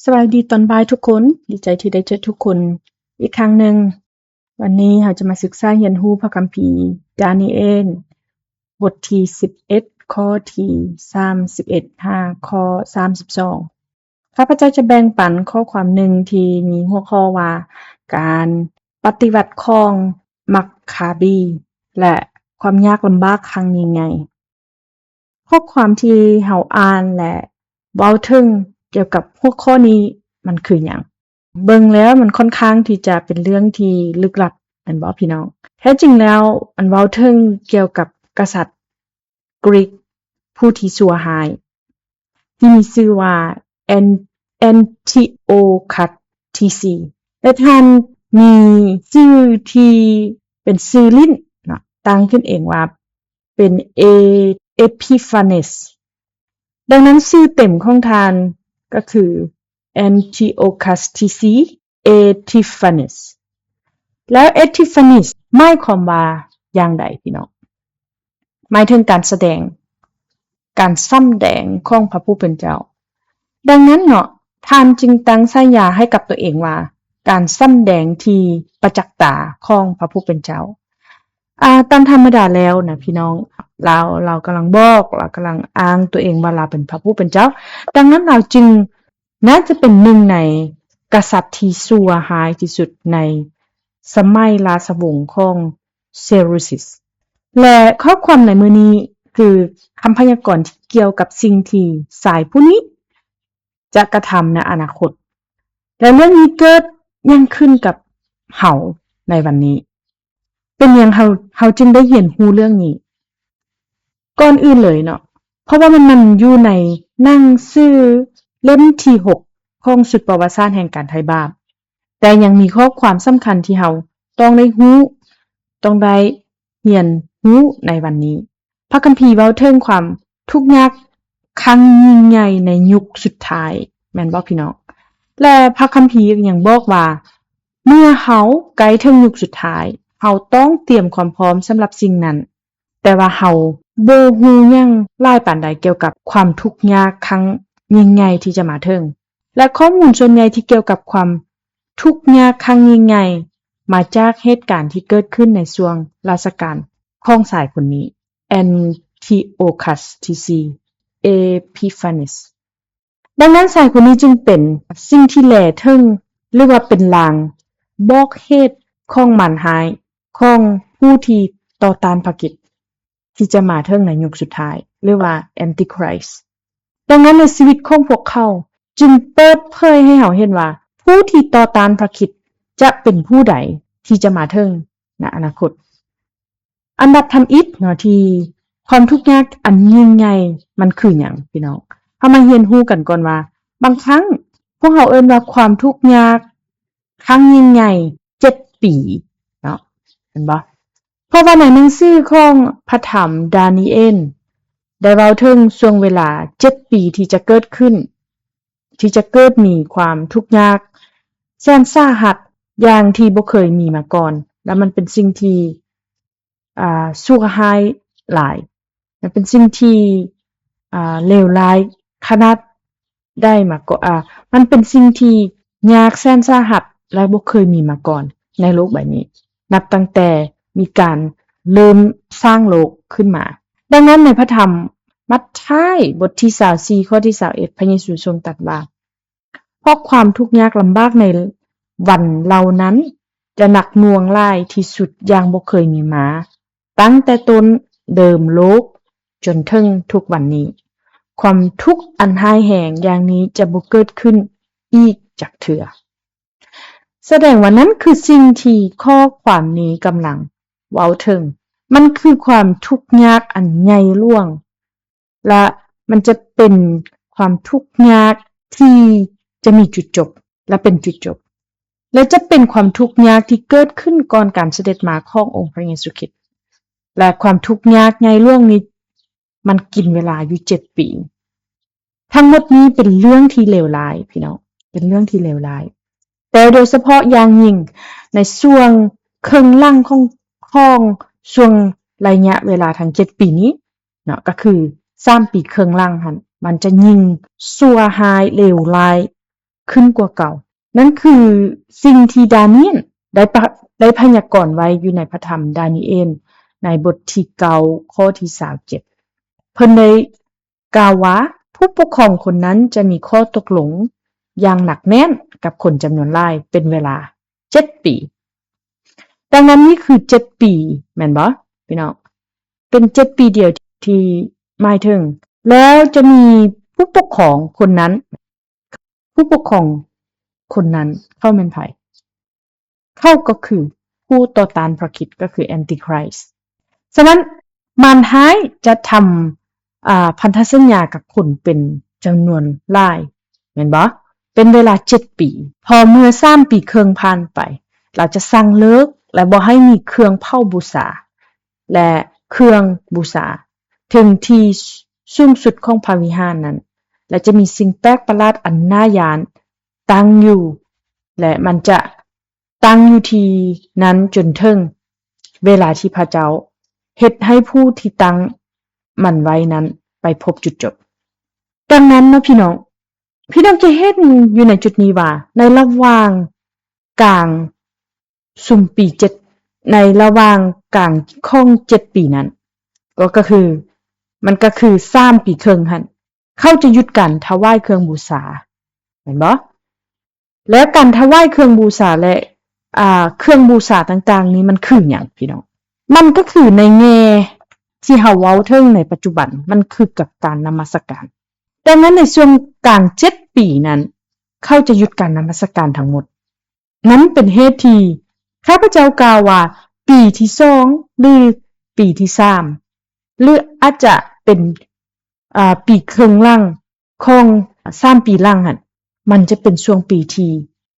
ສະບາຍດີຕອນບ່າຍທຸກຄົນ, ດີໃຈທີ່ໄດ້ເຈີທຸກຄົນອີກຄັ້ງໜຶ່ງ. ວັນນີ້ເຮົາຈະມາສຶກສາຮຽນຮູ້ພະຄຳພີດານີເອນ ບົດທີສິບເອັດ ຂໍ້ທີສາມສິບເອັດ ຫາຂໍ້ສາມສິບສອງ. ຂ້າພະເຈົ້າຈະແບ່ງປັນຂໍ້ຄວາມໜຶ່ງທີ່ມີຫົວຂໍ້ວ່າ ການປະຕິວັດຂອງມັກຄາບີ ແລະ ຄວາມຍາກລຳບາກຄັ້ງຍິ່ງໃຫຍ່. ຂໍ້ຄວາມທີ່ເຮົາອ່ານ ແລະ ເວົ້າເຖິງກ່ຽວກັບຫົວຂໍ້ນີ້ມັນຄືຫຍັງ? ເບິ່ງແລ້ວມັນຂ້ອນຂ້າງທີ່ຈະເປັນເລື່ອງທີ່ລຶກລັບ ແມ່ນບໍ່ພີ່ນ້ອງ? ແທ້ຈິງແລ້ວ ອັນເວົ້າເຖິງກ່ຽວກັບກະສັດກຣີກຜູ້ທີ່ຊົ່ວຮ້າຍ ທີ່ມີຊື່ວ່າ ແອນ ແອນທິໂອຄັດທີສີ່ ແລະ ທ່ານມີຊື່ທີ່ເປັນຊື່ຫຼິ້ນເນາະ ຕັ້ງຂຶ້ນເອງວ່າເປັນເອ ເອພິຟາເນສ. ດັ່ງນັ້ນ ຊື່ເຕັມຂອງທ່ານກໍຄື ແອນທິໂອຄັດທີສີ່ ເອທິຟາເນສ. ແລ້ວເອທິຟາເນສໝາຍຄວາມວ່າຢ່າງໃດພີ່ນ້ອງ? ໝາຍເຖິງການສະແດງ, ການສຳແດງຂອງພະຜູ້ເປັນເຈົ້າ. ດັ່ງນັ້ນເນາະ, ທ່ານຈຶ່ງຕັ້ງສາຍາໃຫ້ກັບຕົວເອງວ່າ ການສຳແດງທີ່ປະຈັກຕາຂອງພະຜູ້ເປັນເຈົ້າ. ອາ, ຕາມທຳມະດາແລ້ວນະພີ່ນ້ອງ, ລາວ, ລາວກຳລັງບອກ, ລາວກຳລັງອ້າງຕົວເອງວ່າລາວເປັນພະຜູ້ເປັນເຈົ້າ. ດັ່ງນັ້ນລາວຈຶ່ງ ໜ້າຈະເປັນໜຶ່ງໃນກະສັດທີ່ຊົ່ວຮ້າຍທີ່ສຸດໃນສະໄໝລາຊະວົງຂອງເຊຣູຊິດ. ແລະ ຂໍ້ຄວາມໃນມື້ນີ້ຄືຄຳພະຍາກອນທີ່ກ່ຽວກັບສິ່ງທີ່ຊາຍຜູ້ນີ້ຈະກະທຳໃນອະນາຄົດ. ແລະ ເລື່ອງນີ້ເກີດຫຍັງຂຶ້ນກັບເຮົາໃນວັນນີ້? ເປັນຫຍັງເຮົາ, ເຮົາຈຶ່ງໄດ້ຮຽນຮູ້ເລື່ອງນີ້? ກ່ອນອື່ນເລີຍເນາະ, ເພາະວ່າມັນ, ມັນຢູ່ໃນໜັງສືເຫຼັ້ມທີຫົກຂອງຊຸດປະຫວັດສາດແຫ່ງການໄຖ່ບາບ, ແຕ່ຍັງມີຂໍ້ຄວາມສຳຄັນທີ່ເຮົາຕ້ອງໄດ້ຮູ້, ຕ້ອງໄດ້ຮຽນຮູ້ໃນວັນນີ້. ພະຄຳພີເວົ້າເຖິງຄວາມທຸກຍາກຄັ້ງຍິ່ງໃຫຍ່ໃນຍຸກສຸດທ້າຍ, ແມ່ນບໍ່ພີ່ນ້ອງ? ແລະ ພະຄຳພີຍັງບອກວ່າ ເມື່ອເຮົາໃກ້ເຖິງຍຸກສຸດທ້າຍ, ເຮົາຕ້ອງຕຽມຄວາມພ້ອມສຳລັບສິ່ງນັ້ນ. ແຕ່ວ່າເຮົາບໍ່ຮູ້ຫຍັງຫຼາຍປານໃດກ່ຽວກັບຄວາມທຸກຍາກຄັ້ງຍິ່ງໃຫຍ່ທີ່ຈະມາເຖິງ ແລະ ຂໍ້ມູນສ່ວນໃຫຍ່ທີ່ກ່ຽວກັບຄວາມທຸກຍາກຄັ້ງຍິ່ງໃຫຍ່ມາຈາກເຫດການທີ່ເກີດຂຶ້ນໃນຊ່ວງລາຊະການຂອງຊາຍຄົນນີ້ ແອນທິໂອຄັດທີສີ່ ເອພິຟາເນສ. ດັ່ງນັ້ນ ຊາຍຄົນນີ້ຈຶ່ງເປັນສິ່ງທີ່ແລເຖິງ ຫຼືວ່າເປັນລາງບອກເຫດຂອງມານຮ້າຍຂອງຜູ້ທີ່ຕໍ່ຕ້ານພະຄຣິດ ທີ່ຈະມາເຖິງໃນຍຸກສຸດທ້າຍ ຫຼືວ່າແອນຕິຄຣິສ. ດັ່ງນັ້ນ ໃນຊີວິດຂອງພວກເຂົາຈຶ່ງເປີດເຜີຍໃຫ້ເຮົາເຫັນວ່າ ຜູ້ທີ່ຕໍ່ຕ້ານພະຄຣິດຈະເປັນຜູ້ໃດທີ່ຈະມາເຖິງໃນອະນາຄົດ. ອັນດັບທຳອິດເນາະ ທີ່ຄວາມທຸກຍາກອັນຍິ່ງໃຫຍ່ມັນຄືຫຍັງ ພີ່ນ້ອງ? ເຮົາມາຮຽນຮູ້ກັນກ່ອນວ່າ ບາງຄັ້ງພວກເຮົາເອີ້ນວ່າຄວາມທຸກຍາກຄັ້ງຍິ່ງໃຫຍ່ເຈັດປີເນາະ ແມ່ນບໍ່? ເພາະວ່າໃນໜັງສືຂອງພະທຳດານີເອນ ໄດ້ເວົ້າເຖິງຊ່ວງເວລາເຈັດປີທີ່ຈະເກີດຂຶ້ນ ທີ່ຈະເກີດມີຄວາມທຸກຍາກແສນສາຫັດຢ່າງທີ່ບໍ່ເຄີຍມີມາກ່ອນ ແລະ ມັນເປັນສິ່ງທີ່ ອ່າ ຊົ່ວຮ້າຍຫຼາຍ. ມັນເປັນສິ່ງທີ່ ອ່າ ເລວຮ້າຍຂະໜາດໃດມາກໍ ອ່າ ມັນເປັນສິ່ງທີ່ຍາກແສນສາຫັດ ແລະ ບໍ່ເຄີຍມີມາກ່ອນໃນໂລກໃບນີ້ ນັບຕັ້ງແຕ່ມີການເລີ່ມສ້າງໂລກຂຶ້ນມາ. ດັ່ງນັ້ນ ໃນພະທຳມັດທາຍ ບົດທີຊາວສີ່ ຂໍ້ທີຊາວເອັດ ພະເຢຊູຊົງຕັດວ່າ ເພາະຄວາມທຸກຍາກລຳບາກໃນວັນເຫຼົ່ານັ້ນ ຈະໜັກໜ່ວງຫຼາຍທີ່ສຸດຢ່າງບໍ່ເຄີຍມີມາ, ຕັ້ງແຕ່ຕົ້ນເລີ່ມໂລກຈົນເຖິງທຸກວັນນີ້, ຄວາມທຸກອັນຮ້າຍແຮງຢ່າງນີ້ຈະບໍ່ເກີດຂຶ້ນອີກຈັກເທື່ອ. ສະແດງວ່ານັ້ນຄືສິ່ງທີ່ຂໍ້ຄວາມນີ້ກຳລັງເວົ້າເຖິງ, ມັນຄືຄວາມທຸກຍາກອັນໃຫຍ່ຫຼວງ ແລະ ມັນຈະເປັນຄວາມທຸກຍາກທີ່ຈະມີຈຸດຈົບ ແລະ ເປັນຈຸດຈົບ ແລະ ຈະເປັນຄວາມທຸກຍາກທີ່ເກີດຂຶ້ນກ່ອນການສະເດັດມາຂອງອົງພະເຢຊູຄຣິດ ແລະ ຄວາມທຸກຍາກໃຫຍ່ຫຼວງນີ້ ມັນກິນເວລາຢູ່ເຈັດປີ. ທັງໝົດນີ້ເປັນເລື່ອງທີ່ເລວຮ້າຍ ພີ່ນ້ອງ, ເປັນເລື່ອງທີ່ເລວຮ້າຍ. ແຕ່ໂດຍສະເພາະຢ່າງຍິ່ງໃນຊ່ວງເຄິ່ງຫຼັງຂອງ, ຂອງຊ່ວງໄລຍະເວລາທັງເຈັດປີນີ້ເນາະ, ກໍຄືສາມປີເຄິ່ງຫຼັງຫັ້ນ, ມັນຈະຍິ່ງຊົ່ວຮ້າຍເລວຮ້າຍ ຂຶ້ນກວ່າເກົ່າ. ນັ້ນຄືສິ່ງທີ່ດານຽນໄດ້ປະ ໄດ້ພະຍາກອນໄວ້ຢູ່ໃນພະທຳດານີເອນ ໃນບົດທີເກົ້າ ຂໍ້ທີຊາວເຈັດ. ເພິ່ນໄດ້ ກ່າວວ່າ ຜູ້ປົກຄອງຄົນນັ້ນຈະມີຂໍ້ຕົກລົງຢ່າງໜັກແໜ້ນກັບຄົນຈຳນວນຫຼາຍເປັນເວລາເຈັດປີ. ດັ່ງນັ້ນນີ້ຄືເຈັດປີ ແມ່ນບໍ່ພີ່ນ້ອງ? ເປັນເຈັດປີດຽວທີ່ໝາຍເຖິງ ແລ້ວຈະມີຜູ້ປົກຄອງຄົນນັ້ນ ຜູ້ປົກຄອງຄົນນັ້ນເຂົາແມ່ນໃຜ? ເຂົາກໍຄືຜູ້ຕໍ່ຕ້ານພຣະຄຣິດ ກໍຄືແອນຕິຄຣິສ. ສະນັ້ນ ມານຮ້າຍຈະທຳ ອ່າ ພັນທະສັນຍາກັບຄົນເປັນຈຳນວນຫຼາຍ ແມ່ນບໍ່? ເປັນເວລາເຈັດປີ. ພໍເມື່ອສາມປີເຄິ່ງຜ່ານໄປ ລາວຈະສັ່ງເລີກ ແລະ ບໍ່ໃຫ້ມີເຄື່ອງເຜົາບູຊາ ແລະ ເຄື່ອງບູຊາ ເຖິງທີ່ສູງສຸດຂອງພະວິຫານນັ້ນ ແລະ ຈະມີສິ່ງແປກປະຫຼາດອັນໜ້າຢ້ານຕັ້ງຢູ່ ແລະ ມັນຈະຕັ້ງຢູ່ທີ່ນັ້ນຈົນເຖິງເວລາທີ່ພະເຈົ້າເຮັດໃຫ້ຜູ້ທີ່ຕັ້ງມັນໄວ້ນັ້ນໄປພົບຈຸດຈົບ. ດັ່ງນັ້ນເນາະພີ່ນ້ອງ, ພີ່ນ້ອງຈະເຫັນຢູ່ໃນຈຸດນີ້ວ່າ ໃນລະຫວ່າງກາງຊຸມປີເຈັດ ໃນລະຫວ່າງກາງຂອງເຈັດປີນັ້ນ ກໍ ກໍຄື ມັນກໍຄືສາມປີເຄິ່ງຫັ້ນ ເຂົາຈະຢຸດການຖວາຍເຄື່ອງບູຊາ ແມ່ນບໍ່? ແລ້ວການຖວາຍເຄື່ອງບູຊາ ແລະ ອ່າ ເຄື່ອງບູຊາຕ່າງໆນີ້ ມັນຄືຫຍັງພີ່ນ້ອງ? ມັນກໍຄືໃນແງ່ທີ່ເຮົາເວົ້າເຖິງໃນປັດຈຸບັນ ມັນຄືກັບການນະມັດສະການ. ດັ່ງນັ້ນໃນຊ່ວງກາງເຈັດປີນັ້ນ ເຂົາຈະຢຸດການນະມັດສະການທັງໝົດ. ນັ້ນເປັນເຫດທີ່ຂ້າພະເຈົ້າກ່າວວ່າ ປີທີສອງ ຫຼື ປີທີສາມ ຫຼື ອາດຈະເປັນ ອ່າ ປີເຄິ່ງຫຼັງຂອງສາມປີຫຼັງຫັ້ນ ມັນຈະເປັນຊ່ວງປີທີ່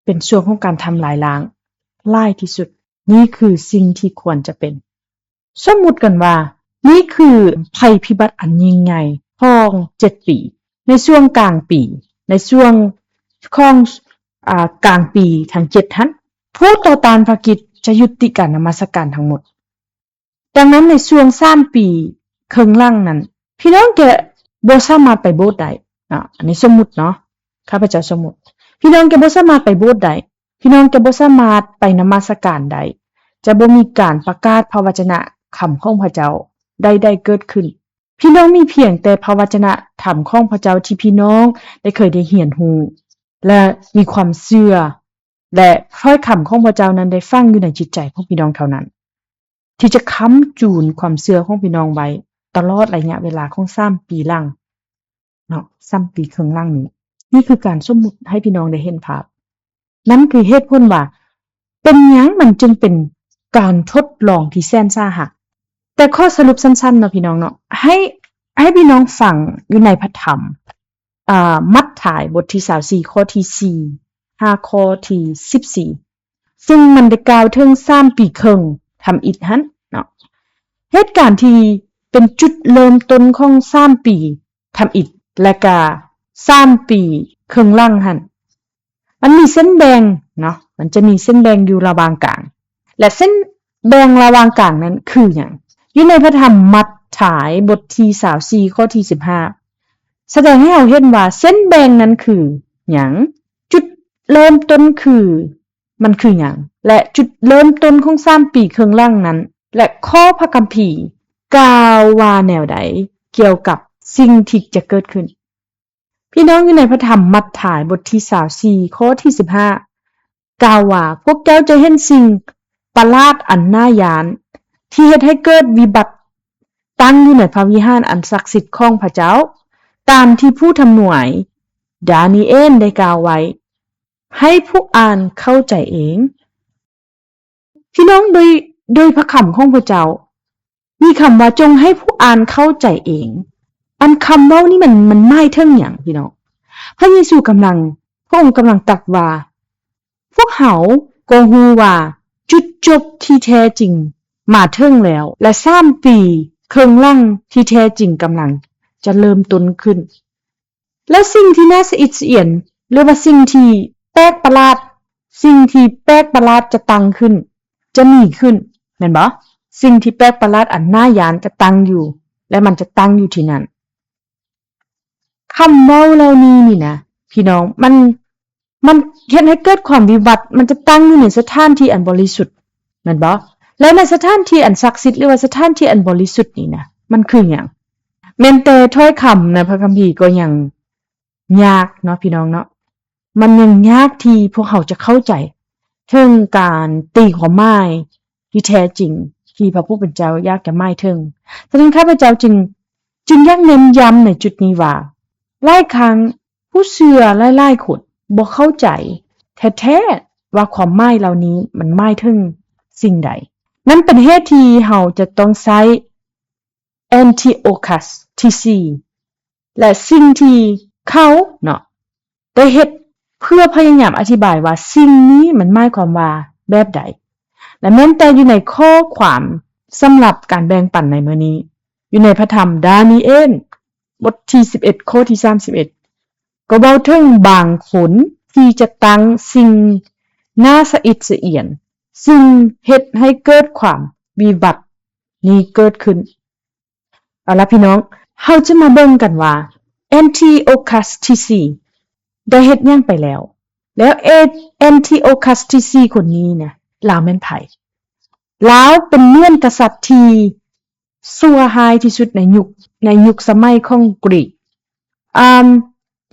ເປັນຊ່ວງຂອງການທຳລາຍລ້າງຫຼາຍທີ່ສຸດ. ນີ້ຄືສິ່ງທີ່ຄວນຈະເປັນ. ສົມມຸດກັນວ່າ ນີ້ຄືໄພພິບັດອັນຍິ່ງໃຫຍ່ຂອງເຈັດປີ ໃນຊ່ວງກາງປີ ໃນຊ່ວງຂອງ ອາ ກາງປີທັງເຈັດຫັ້ນ ຜູ້ຕໍ່ຕ້ານພຣະຄຣິດຈະຍຸຕິການນະມັດສະການທັງໝົດ. ດັ່ງນັ້ນໃນຊ່ວງສາມປີເຄິ່ງຫຼັງນັ້ນ ພີ່ນ້ອງຈະບໍ່ສາມາດໄປໂບດໄດ້ເນາະ. ອັນນີ້ສົມມຸດເນາະ, ຂ້າພະເຈົ້າສົມມຸດ. ພີ່ນ້ອງຈະບໍ່ສາມາດໄປໂບດໄດ້. ພີ່ນ້ອງຈະບໍ່ສາມາດໄປນະມັດສະການໄດ້. ຈະບໍ່ມີການປະກາດພະວະຈະນະຄຳຂອງພະເຈົ້າໃດໆເກີດຂຶ້ນ. ພີ່ນ້ອງມີພຽງແຕ່ພະວະຈະນະທຳຂອງພະເຈົ້າທີ່ພີ່ນ້ອງໄດ້ເຄີຍໄດ້ຮຽນຮູ້ ແລະ ມີຄວາມເຊື່ອ ແລະ ຖ້ອຍຄຳຂອງພະເຈົ້ານັ້ນໄດ້ຝັງຢູ່ໃນຈິດໃຈຂອງພີ່ນ້ອງເທົ່ານັ້ນ ທີ່ຈະຄ້ຳຈູນຄວາມເຊື່ອຂອງພີ່ນ້ອງໄວ້ຕະຫຼອດໄລຍະເວລາຂອງສາມປີຫຼັງເນາະ, ສາມປີເຄິ່ງຫຼັງນີ້. ນີ້ຄືການສົມມຸດໃຫ້ພີ່ນ້ອງໄດ້ເຫັນພາບ. ນັ້ນຄືເຫດຜົນວ່າ ເປັນຫຍັງມັນຈຶ່ງເປັນການທົດລອງທີ່ແສນສາຫັດ. ແຕ່ຂໍສະຫຼຸບສັ້ນໆເນາະພີ່ນ້ອງເນາະ, ໃຫ້ ໃຫ້ພີ່ນ້ອງຟັງຢູ່ໃນພະທຳ ອາ ມັດທາຍ ບົດທີຊາວສີ່ ຂໍ້ທີສີ່ ຫາຂໍ້ທີສິບສີ່ ຊຶ່ງມັນໄດ້ກ່າວເຖິງສາມປີເຄິ່ງທຳອິດຫັ້ນເນາະ. ເຫດການທີ່ເປັນຈຸດເລີ່ມຕົ້ນຂອງສາມປີທຳອິດ ແລະກະສາມປີເຄິ່ງຫຼັງຫັ້ນ ມັນມີເສັ້ນແບ່ງເນາະ, ມັນຈະມີເສັ້ນແບ່ງຢູ່ລະຫວ່າງກາງ ແລະ ເສັ້ນແບ່ງລະຫວ່າງກາງນັ້ນຄືຫຍັງ? ຢູ່ໃນພະທຳມັດທາຍ ບົດທີຊາວສີ່ ຂໍ້ທີສິບຫ້າ ສະແດງໃຫ້ເຮົາເຫັນວ່າເສັ້ນແບ່ງນັ້ນຄືຫຍັງ? ຈຸດເລີ່ມຕົ້ນຄື ມັນຄືຫຍັງ? ແລະ ຈຸດເລີ່ມຕົ້ນຂອງສາມປີເຄິ່ງຫຼັງນັ້ນ ແລະ ຂໍ້ພະຄຳພີກ່າວວ່າແນວໃດກ່ຽວກັບສິ່ງທີ່ຈະເກີດຂຶ້ນ? ພີ່ນ້ອງ, ຢູ່ໃນພະທຳມັດທາຍ ບົດທີຊາວສີ່ ຂໍ້ທີສິບຫ້າ ກ່າວວ່າ, ພວກເຈົ້າຈະເຫັນສິ່ງປະຫຼາດອັນໜ້າຢ້ານ ທີ່ເຮັດໃຫ້ເກີດວິບັດຕັ້ງຢູ່ໃນພະວິຫານອັນສັກສິດຂອງພະເຈົ້າ, ຕາມທີ່ຜູ້ທຳນວາຍ ດານີເອນ ໄດ້ກ່າວໄວ້ ໃຫ້ຜູ້ອ່ານເຂົ້າໃຈເອງ. ພີ່ນ້ອງ, ໂດຍ ໂດຍພະຄຳຂອງພະເຈົ້າ ມີຄຳວ່າ ຈົ່ງໃຫ້ຜູ້ອ່ານເຂົ້າໃຈເອງ. ອັນຄຳເວົ້ານີ້ມັນ ມັນໝາຍເຖິງຫຍັງພີ່ນ້ອງ? ພະເຢຊູກຳລັງ ພະອົງກຳລັງຕັດວ່າ ພວກເຮົາກໍຮູ້ວ່າຈຸດຈົບທີ່ແທ້ຈິງມາເຖິງແລ້ວ ແລະ ສາມປີເຄິ່ງຫຼັງທີ່ແທ້ຈິງກຳລັງຈະເລີ່ມຕົ້ນຂຶ້ນ. ແລະ ສິ່ງທີ່ໜ້າສະອິດສະອຽນ ຫຼືວ່າສິ່ງທີ່ແປກປະຫຼາດ, ສິ່ງທີ່ແປກປະຫຼາດຈະຕັ້ງຂຶ້ນ, ຈະມີຂຶ້ນ, ແມ່ນບໍ່? ສິ່ງທີ່ແປກປະຫຼາດອັນໜ້າຢ້ານຈະຕັ້ງຢູ່ ແລະ ມັນຈະຕັ້ງຢູ່ທີ່ນັ້ນ. ຄຳເວົ້າເຫຼົ່ານີ້ນີ້ນະ ພີ່ນ້ອງ, ມັນ ມັນເຮັດໃຫ້ເກີດຄວາມວິບັດ, ມັນຈະຕັ້ງຢູ່ໃນສະຖານທີ່ອັນບໍລິສຸດ ແມ່ນບໍ່? ແລະ ໃນສະຖານທີ່ອັນສັກສິດ ຫຼືວ່າສະຖານທີ່ອັນບໍລິສຸດນີ້ນະ ມັນຄືຫຍັງ? ແມ່ນແຕ່ຖ້ອຍຄຳໃນພະຄຳພີກໍຍັງຍາກເນາະ ພີ່ນ້ອງເນາະ, ມັນຍັງຍາກທີ່ພວກເຮົາຈະເຂົ້າໃຈເຖິງການຕີຄວາມໝາຍທີ່ແທ້ຈິງທີ່ພະຜູ້ເປັນເຈົ້າຢາກຈະໝາຍເຖິງ. ສະນັ້ນ ຂ້າພະເຈົ້າຈຶ່ງ, ຈຶ່ງຢາກເນັ້ນຢ້ຳໃນຈຸດນີ້ວ່າ ຫຼາຍຄັ້ງ ຜູ້ເຊື່ອຫຼາຍໆຄົນບໍ່ເຂົ້າໃຈແທ້ໆວ່າຄວາມໝາຍເຫຼົ່ານີ້ມັນໝາຍເຖິງສິ່ງໃດ. ນັ້ນເປັນເຫດທີ່ເຮົາຈະຕ້ອງໃຊ້ Antiochus ທີສີ່ ແລະ ສິ່ງທີ່ເຂົາເນາະ ໄດ້ເຮັດເພື່ອພະຍາຍາມອະທິບາຍວ່າສິ່ງນີ້ມັນໝາຍຄວາມວ່າແບບໃດ. ແລະ ແມ່ນແຕ່ຢູ່ໃນຂໍ້ຄວາມສຳລັບການແບ່ງປັນໃນມື້ນີ້ ຢູ່ໃນພະທຳດານີເອນ ບົດທີສິບເອັດ ຂໍ້ທີສາມສິບເອັດ ກໍເວົ້າເຖິງບາງຄົນທີ່ຈະຕັ້ງສິ່ງໜ້າສະອິດສະອຽນ ຊຶ່ງເຮັດໃຫ້ເກີດຄວາມວິບັດນີ້ເກີດຂຶ້ນ. ເອົາລະ ພີ່ນ້ອງ, ເຮົາຈະມາເບິ່ງກັນວ່າ Antiochus ທີສີ່ ໄດ້ເຮັດຫຍັງໄປແລ້ວ. ແລ້ວ Antiochus ທີສີ່ ຄົນນີ້ນະ ລາວແມ່ນໃຜ? ລາວເປັນເໜືອນກະສັດທີ່ຊົ່ວຮ້າຍທີ່ສຸດໃນຍຸກ, ໃນຍຸກສະໄໝຂອງກຣີກ. ອາ,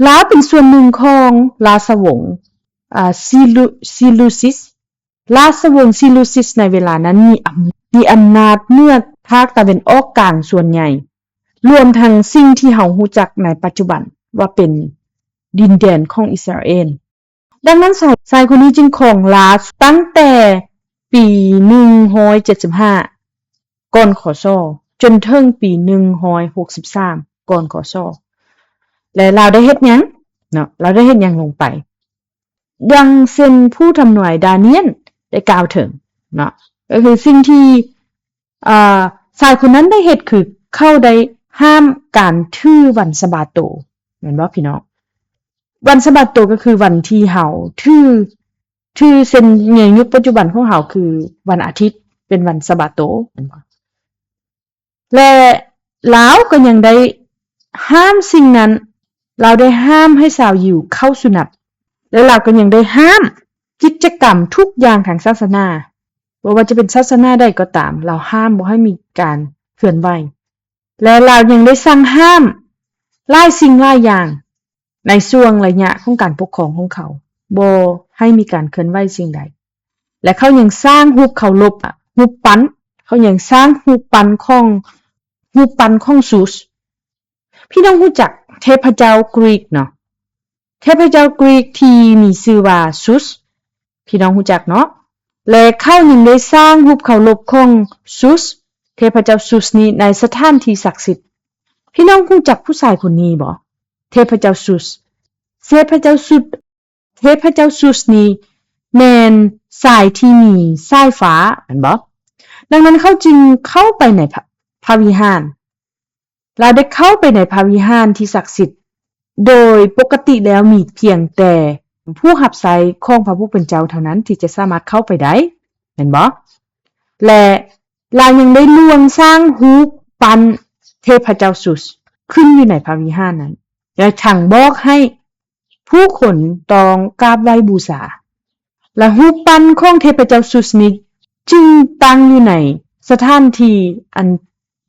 ລາວເປັນສ່ວນໜຶ່ງຂອງລາຊະວົງ, ອາ, ຊີລູ, ຊີລູຊິດ. ລາຊະວົງຊີລູຊິດໃນເວລານັ້ນມີອຳ, ມີອຳນາດເໜືອພາກຕາເວັນອອກກາງສ່ວນໃຫຍ່, ລວມທັງສິ່ງທີ່ເຮົາຮູ້ຈັກໃນປັດຈຸບັນວ່າເປັນດິນແດນຂອງອິດສະຣາເອນ. ດັ່ງນັ້ນ ຊາຍ, ຊາຍຄົນນີ້ຈຶ່ງຄອງລາດຕັ້ງແຕ່ປີໜຶ່ງຮ້ອຍເຈັດສິບຫ້າ ກ່ອນ ຄ.ສ. ຈົນເຖິງປີໜຶ່ງຮ້ອຍຫົກສິບສາມ ກ່ອນ ຄ.ສ. ແລະ ລາວໄດ້ເຮັດຫຍັງເນາະ? ລາວໄດ້ເຮັດຫຍັງລົງໄປ? ດັ່ງເຊັ່ນຜູ້ທຳນາຍດານຽນໄດ້ກ່າວເຖິງເນາະ, ກໍຄືສິ່ງທີ່ ເອີ ຊາຍຄົນນັ້ນໄດ້ເຮັດ ຄືເຂົາໄດ້ຫ້າມການຖືວັນສະບາໂຕ ແມ່ນບໍ່ພີ່ນ້ອງ? ວັນສະບາໂຕກໍຄືວັນທີ່ເຮົາຖື, ຖືເຊັ່ນໃນຍຸກປັດຈຸບັນຂອງເຮົາຄືວັນອາທິດ ເປັນວັນສະບາໂຕ ແມ່ນບໍ່? ແລະ ລາວກໍຍັງໄດ້ຫ້າມສິ່ງນັ້ນ, ລາວໄດ້ຫ້າມໃຫ້ຊາວຢິວເຂົ້າສຸນັດ ແລະ ລາວກໍຍັງໄດ້ຫ້າມກິດຈະກຳທຸກຢ່າງທາງສາສະໜາ, ບໍ່ວ່າຈະເປັນສາສະໜາໃດກໍຕາມ, ລາວຫ້າມບໍ່ໃຫ້ມີການເຄື່ອນໄຫວ ແລະ ລາວຍັງໄດ້ສັ່ງຫ້າມຫຼາຍສິ່ງຫຼາຍຢ່າງໃນຊ່ວງໄລຍະຂອງການປົກຄອງຂອງເຂົາ, ບໍ່ໃຫ້ມີການເຄື່ອນໄຫວສິ່ງໃດ. ແລະ ເຂົາຍັງສ້າງຮູບເຄົາລົບ, ຮູບປັ້ນ, ເຂົາຍັງສ້າງຮູບປັ້ນຂອງ, ຮູບປັ້ນຂອງຊູສ. ພີ່ນ້ອງຮູ້ຈັກເທບພະເຈົ້າກຣີກເນາະ? ເທບພະເຈົ້າກຣີກທີ່ມີຊື່ວ່າຊູສ, ພີ່ນ້ອງຮູ້ຈັກເນາະ? ແລະ ເຂົາຍັງໄດ້ສ້າງຮູບເຄົາລົບຂອງຊູສ, ເທບພະເຈົ້າຊູສນີ້ໃນສະຖານທີ່ສັກສິດ. ພີ່ນ້ອງຮູ້ຈັກຜູ້ຊາຍຜູ້ນີ້ບໍ່? ເທບພະເຈົ້າຊູສ, ເທບພະເຈົ້າຊູສ, ເທບພະເຈົ້າຊູສນີ້ແມ່ນຊາຍທີ່ມີສາຍຟ້າ ແມ່ນບໍ່? ດັ່ງນັ້ນເຂົາຈຶ່ງເຂົ້າໄປໃນພະ, ພະວິຫານ. ລາວໄດ້ເຂົ້າໄປໃນພະວິຫານທີ່ສັກສິດ, ໂດຍປົກກະຕິແລ້ວມີພຽງແຕ່ຜູ້ຮັບໃຊ້ຂອງພະຜູ້ເປັນເຈົ້າເທົ່ານັ້ນທີ່ຈະສາມາດເຂົ້າໄປໄດ້, ແມ່ນບໍ່? ແລະ ລາວຍັງໄດ້ລວງສ້າງຮູບປັ້ນເທບພະເຈົ້າຊູສຂຶ້ນຢູ່ໃນພະວິຫານນັ້ນ, ແລະ ທັງບອກໃຫ້ ຜູ້ຄົນຕ້ອງກາບໄຫວ້ບູຊາ ແລະ ຮູບປັ້ນຂອງເທບພະເຈົ້າຊູສນີ້ຈຶ່ງຕັ້ງຢູ່ໃນສະຖານທີ່ອັນ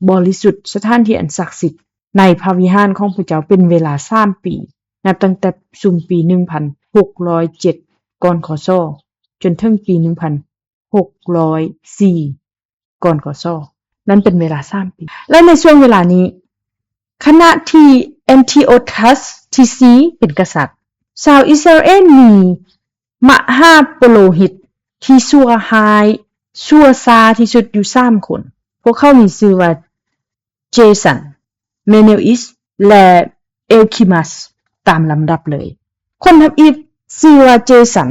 ບໍລິສຸດ, ສະຖານທີ່ອັນສັກສິດໃນພະວິຫານຂອງພະເຈົ້າເປັນເວລາສາມປີ, ນັບຕັ້ງແຕ່ຊຸມປີໜຶ່ງພັນຫົກຮ້ອຍເຈັດ ກ່ອນ ຄ.ສ. ຈົນເຖິງປີໜຶ່ງພັນຫົກຮ້ອຍສີ່ ກ່ອນ ຄ.ສ. ນັ້ນເປັນເວລາສາມປີ. ແລະ ໃນຊ່ວງເວລານີ້, ຂະນະທີ່ແອນທິໂອຄັສທີສີ່ເປັນກະສັດ, ຊາວອິດສະຣາເອນມີມະຫາປະໂລຫິດທີ່ຊົ່ວຮ້າຍ, ຊົ່ວຊ້າທີ່ສຸດຢູ່ສາມຄົນ. ພວກເຂົາມີຊື່ວ່າ ເຈສັນ, ເມເນວອິດ ແລະ ເອວຄີມັດ ຕາມລຳດັບເລີຍ. ຄົນທຳອິດຊື່ວ່າເຈສັນ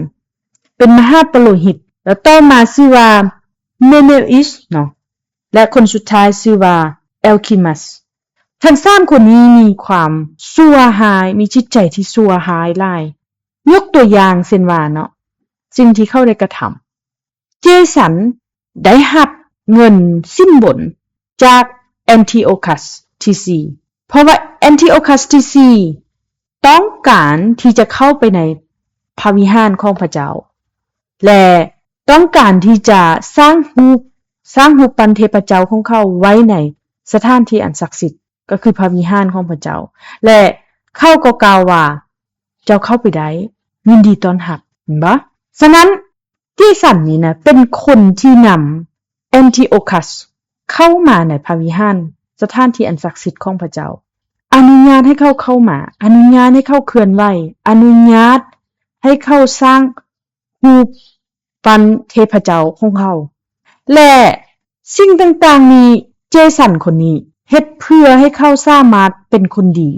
ເປັນມະຫາປະໂລຫິດ, ແລ້ວຕໍ່ມາຊື່ວ່າເມເນວອິດເນາະ, ແລະ ຄົນສຸດທ້າຍຊື່ວ່າເອວຄີມັດ. ທັງສາມຄົນນີ້ມີຄວາມຊົ່ວຮ້າຍ, ມີຈິດໃຈທີ່ຊົ່ວຮ້າຍຫຼາຍ. ຍົກຕົວຢ່າງເຊັ່ນວ່າເນາະ, ສິ່ງທີ່ເຂົາໄດ້ກະທຳ. ເຈສັນໄດ້ຮັບເງິນສິນບົນຈາກແອນທິໂອຄັສທີສີ່ ເພາະວ່າແອນທິໂອຄັສທີສີ່ຕ້ອງການທີ່ຈະເຂົ້າໄປໃນ ພະວິຫານຂອງພະເຈົ້າ ແລະ ຕ້ອງການທີ່ຈະສ້າງຮູບ, ສ້າງຮູບປັ້ນເທບພະເຈົ້າຂອງເຂົາໄວ້ໃນສະຖານທີ່ອັນສັກສິດ, ກໍຄືພະວິຫານຂອງພະເຈົ້າ. ແລະ ເຂົາກໍກ່າວວ່າ, ເຈົ້າເຂົ້າໄປໄດ້, ຍິນດີຕ້ອນຮັບ, ເຫັນບໍ່? ສະນັ້ນ ເຈສັນນີ້ນະ ເປັນຄົນທີ່ນຳແອນທິໂອຄັສເຂົ້າມາໃນພະວິຫານ, ສະຖານທີ່ອັນສັກສິດຂອງພະເຈົ້າ, ອະນຸຍາດໃຫ້ເຂົາເຂົ້າມາ, ອະນຸຍາດໃຫ້ເຂົາເຄື່ອນໄຫວ, ອະນຸຍາດໃຫ້ເຂົາສ້າງຮູບ ປັ້ນເທບພະເຈົ້າຂອງເຂົາ ແລະ ສິ່ງຕ່າງໆນີ້ ເຈສັນຄົນນີ້ເຮັດເພື່ອໃຫ້ເຂົາສາມາດເປັນຄົນດີ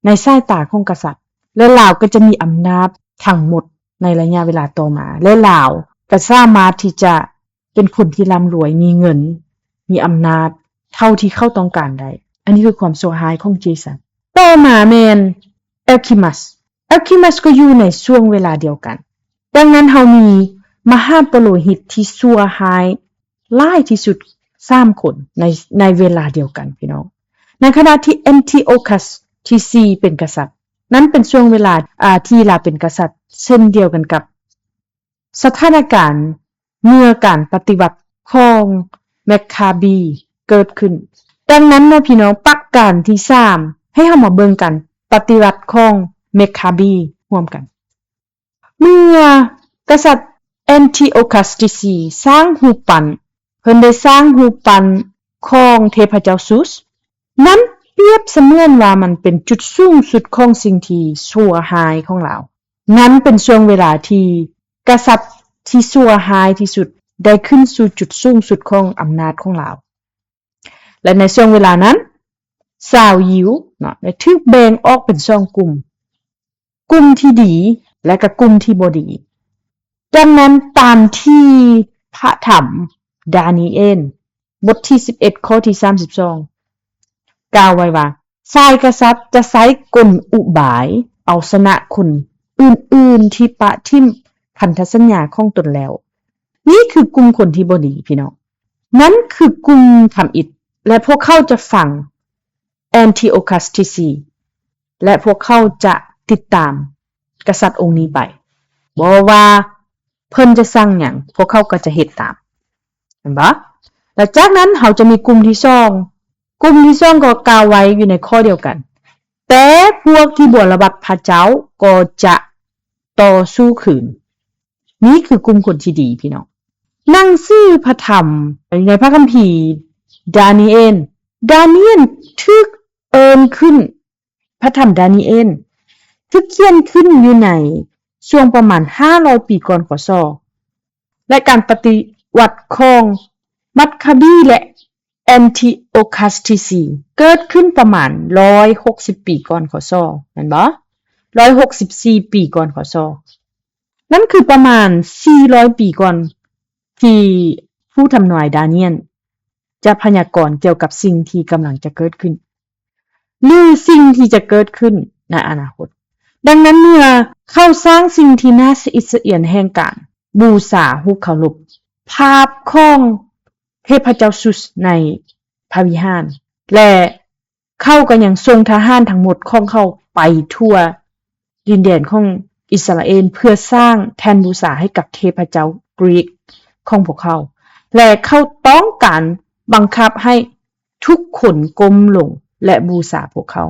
ໃນສາຍຕາຂອງກະສັດ ແລະ ລາວກໍຈະມີອຳນາດທັງໝົດໃນໄລຍະເວລາຕໍ່ມາ ແລະ ລາວກໍສາມາດທີ່ຈະເປັນຄົນທີ່ລ່ຳລວຍ, ມີເງິນ, ມີອຳນາດເທົ່າທີ່ເຂົາຕ້ອງການໄດ້. ອັນນີ້ຄືຄວາມຊົ່ວຮ້າຍຂອງເຈສັນ. ຕໍ່ມາແມ່ນແອວຄີມັສ. ແອວຄີມັສກໍຢູ່ໃນຊ່ວງເວລາດຽວກັນ. ດັ່ງນັ້ນເຮົາມີມະຫາປະໂລຫິດທີ່ຊົ່ວຮ້າຍຫຼາຍທີ່ສຸດສາມຄົນໃນ, ໃນເວລາດຽວກັນ ພີ່ນ້ອງ. ໃນຂະນະທີ່ແອນທິໂອຄັສທີສີ່ເປັນກະສັດ, ນັ້ນເປັນຊ່ວງເວລາ, ອາ, ທີ່ລາວເປັນກະສັດ ເຊັ່ນດຽວກັນກັບ ສະຖານະການເມື່ອການປະຕິວັດຂອງແມັກຄາບີເກີດຂຶ້ນ. ດັ່ງນັ້ນເນາະ ພີ່ນ້ອງ, ປະການທີສາມ ໃຫ້ເຮົາມາເບິ່ງການປະຕິວັດຂອງແມັກຄາບີຮ່ວມກັນ. ເມື່ອກະສັດແອນທິໂອຄັສທີສີ່ສ້າງຮູບປັ້ນ, ເພິ່ນໄດ້ສ້າງຮູບປັ້ນຂອງເທບພະເຈົ້າຊູສ. ນັ້ນປຽບສະເໝືອນວ່າມັນເປັນຈຸດສູງສຸດຂອງສິ່ງທີ່ຊົ່ວຮ້າຍຂອງລາວ. ນັ້ນເປັນຊ່ວງເວລາທີ່ກະສັດທີ່ຊົ່ວຮ້າຍທີ່ສຸດໄດ້ຂຶ້ນສູ່ຈຸດສູງສຸດຂອງອຳນາດຂອງລາວ. ແລະ ໃນຊ່ວງເວລານັ້ນ ຊາວຢິວເນາະ ໄດ້ຖືກແບ່ງອອກເປັນສອງກຸ່ມ, ກຸ່ມທີ່ດີ ແລະ ກໍກຸ່ມທີ່ບໍ່ດີ. ດັ່ງນັ້ນ ຕາມທີ່ພະທຳດານີເອນ ບົດທີສິບເອັດ ຂໍ້ທີສາມສິບສອງ ກ່າວໄວ້ວ່າ, ຝ່າຍກະສັດຈະໃຊ້ກົນອຸບາຍເອົາຊະນະຄົນອື່ນໆທີ່ປະຖິ້ມພັນທະສັນຍາຂອງຕົນແລ້ວ. ນີ້ຄືກຸ່ມຄົນທີ່ບໍ່ດີ, ພີ່ນ້ອງ. ນັ້ນຄືກຸ່ມທຳອິດ ແລະ ພວກເຂົາຈະຟັງແອນທິໂອຄັສທີສີ່ ແລະ ພວກເຂົາຈະຕິດຕາມກະສັດອົງນີ້ໄປ. ບໍ່ວ່າເພິ່ນຈະສັ່ງຫຍັງ, ພວກເຂົາກໍຈະເຮັດຕາມ. ເຫັນບໍ່? ແລະ ຈາກນັ້ນເຮົາຈະມີກຸ່ມທີສອງ. ກຸ່ມທີສອງກໍກ່າວໄວ້ຢູ່ໃນຂໍ້ດຽວກັນ, ແຕ່ພວກທີ່ບໍ່ລະບັດພະເຈົ້າກໍຈະຕໍ່ສູ້ຄືນ. ນີ້ຄືກຸ່ມຄົນທີ່ດີ, ພີ່ນ້ອງ. ໜັງສືພະທຳໃນພະຄຳພີດານີເອນ, ດານີເອນຖືກເອີ້ນຂຶ້ນ ພະທຳດານີເອນຖືກຂຽນຂຶ້ນຢູ່ໃນຊ່ວງປະມານຫ້າຮ້ອຍປີກ່ອນ ຄ.ສ. ແລະ ການປະຕິວັດຂອງມັກຄາບີ ແລະ ແອນທິໂອຄັສທີສີ່ ເກີດຂຶ້ນປະມານຮ້ອຍຫົກສິບປີກ່ອນ ຄ.ສ. ແມ່ນບໍ່? ຮ້ອຍຫົກສິບສີ່ປີກ່ອນ ຄ.ສ. ນັ້ນຄືປະມານສີ່ຮ້ອຍປີກ່ອນທີ່ຜູ້ທຳນາຍດານຽນຈະພະຍາກອນກ່ຽວກັບສິ່ງທີ່ກຳລັງຈະເກີດຂຶ້ນ ຫຼື ສິ່ງທີ່ຈະເກີດຂຶ້ນໃນອະນາຄົດ. ດັ່ງນັ້ນ ເມື່ອເຂົາສ້າງສິ່ງທີ່ໜ້າສະອິດສະອຽນແຫ່ງການບູຊາຮູບເຄົາລົບ, ພາບຂອງເທບພະເຈົ້າຊູສໃນພະວິຫານ ແລະ ເຂົາກໍຍັງສົ່ງທະຫານທັງໝົດຂອງເຂົາໄປທົ່ວດິນແດນຂອງອິດສະຣາເອນ ເພື່ອສ້າງແທ່ນບູຊາໃຫ້ກັບເທບພະເຈົ້າກຣີກຂອງພວກເຂົາ ແລະ ເຂົາຕ້ອງການບັງຄັບໃຫ້ທຸກຄົນກົ້ມລົງ ແລະ ບູຊາພວກເຂົາ.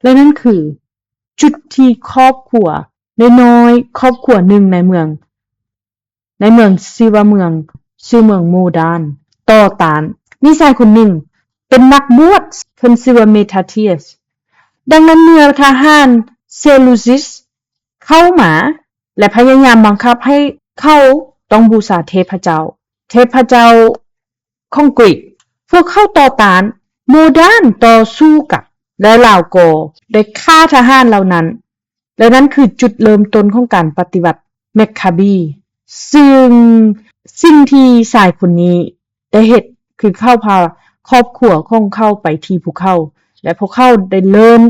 ແລະ ນັ້ນຄືຈຸດທີ່ຄອບຄົວນ້ອຍໆ ຄອບຄົວໜຶ່ງໃນເມືອງ ໃນເມືອງຊື່ວ່າເມືອງ ຊື່ເມືອງໂມດານ ຕໍ່ຕ້ານ. ມີຊາຍຄົນໜຶ່ງເປັນນັກບວດ, ເພິ່ນຊື່ວ່າເມທາທຽສ. ດັ່ງນັ້ນ ເມື່ອທະຫານເຊລູຊິສເຂົ້າມາ ແລະ ພະຍາຍາມບັງຄັບໃຫ້ເຂົາຕ້ອງບູຊາເທບພະເຈົ້າ, ເທບພະເຈົ້າຂອງກຣີກ, ພວກເຂົາຕໍ່ຕ້ານ, ໂມດານຕໍ່ສູ້ກັບ ແລະ ລາວກໍໄດ້ຂ້າທະຫານເຫຼົ່ານັ້ນ. ແລະ ນັ້ນຄືຈຸດເລີ່ມຕົ້ນຂອງການປະຕິວັດແມັກຄາບີ ຊຶ່ງສິ່ງທີ່ຊາຍຄົນນີ້ໄດ້ເຮັດ ຄືເຂົາພາຄອບຄົວຂອງເຂົາໄປທີ່ພູເຂົາ ແລະ ພວກເຂົາໄດ້ເລີ່ມ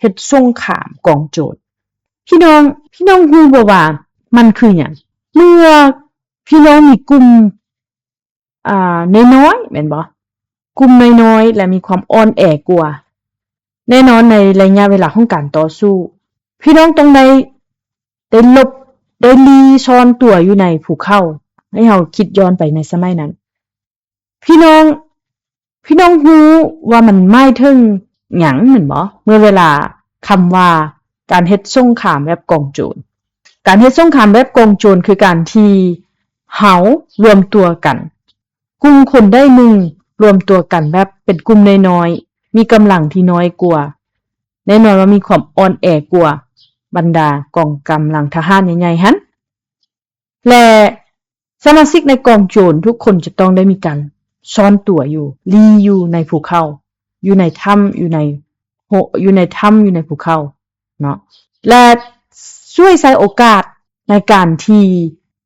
ເຮັດສົງຄາມກອງໂຈນ. ພີ່ນ້ອງ, ພີ່ນ້ອງຮູ້ບໍ່ວ່າມັນຄືຫຍັງ? ເມື່ອພີ່ນ້ອງມີກຸ່ມ ອ່າ ນ້ອຍໆ ແມ່ນບໍ່? ກຸ່ມນ້ອຍໆ ແລະ ມີຄວາມອ່ອນແອກວ່າ, ແນ່ນອນໃນໄລຍະເວລາຂອງການຕໍ່ສູ້ ພີ່ນ້ອງຕ້ອງໄດ້ ໄດ້ຫຼົບ ໄດ້ລີ້ຊ່ອນຕົວຢູ່ໃນພູເຂົາ. ໃຫ້ເຮົາຄິດຍ້ອນໄປໃນສະໄໝນັ້ນ ພີ່ນ້ອງ ພີ່ນ້ອງຮູ້ວ່າມັນໝາຍເຖິງຫຍັງແມ່ນບໍ່? ເມື່ອເວລາຄຳວ່າການເຮັດສົງຄາມແບບກອງໂຈນ. ການເຮັດສົງຄາມແບບກອງໂຈນຄືການທີ່ເຮົາລວມຕົວກັນ, ກຸ່ມຄົນໃດໜຶ່ງລວມຕົວກັນແບບເປັນກຸ່ມນ້ອຍໆ, ມີກຳລັງທີ່ນ້ອຍກວ່າ, ແນ່ນອນວ່າມີຄວາມອ່ອນແອກວ່າບັນດາກອງກຳລັງທະຫານໃຫຍ່ໆຫັ້ນ. ແລະ ສະມາຊິກໃນກອງໂຈນທຸກຄົນຈະຕ້ອງໄດ້ມີການຊ່ອນຕົວຢູ່, ລີ້ຢູ່ໃນພູເຂົາ, ຢູ່ໃນຖ້ຳ, ຢູ່ໃນໂຫ ຢູ່ໃນຖ້ຳ, ຢູ່ໃນພູເຂົາເນາະ ແລະ ຊ່ວຍໃຊ້ໂອກາດໃນການທີ່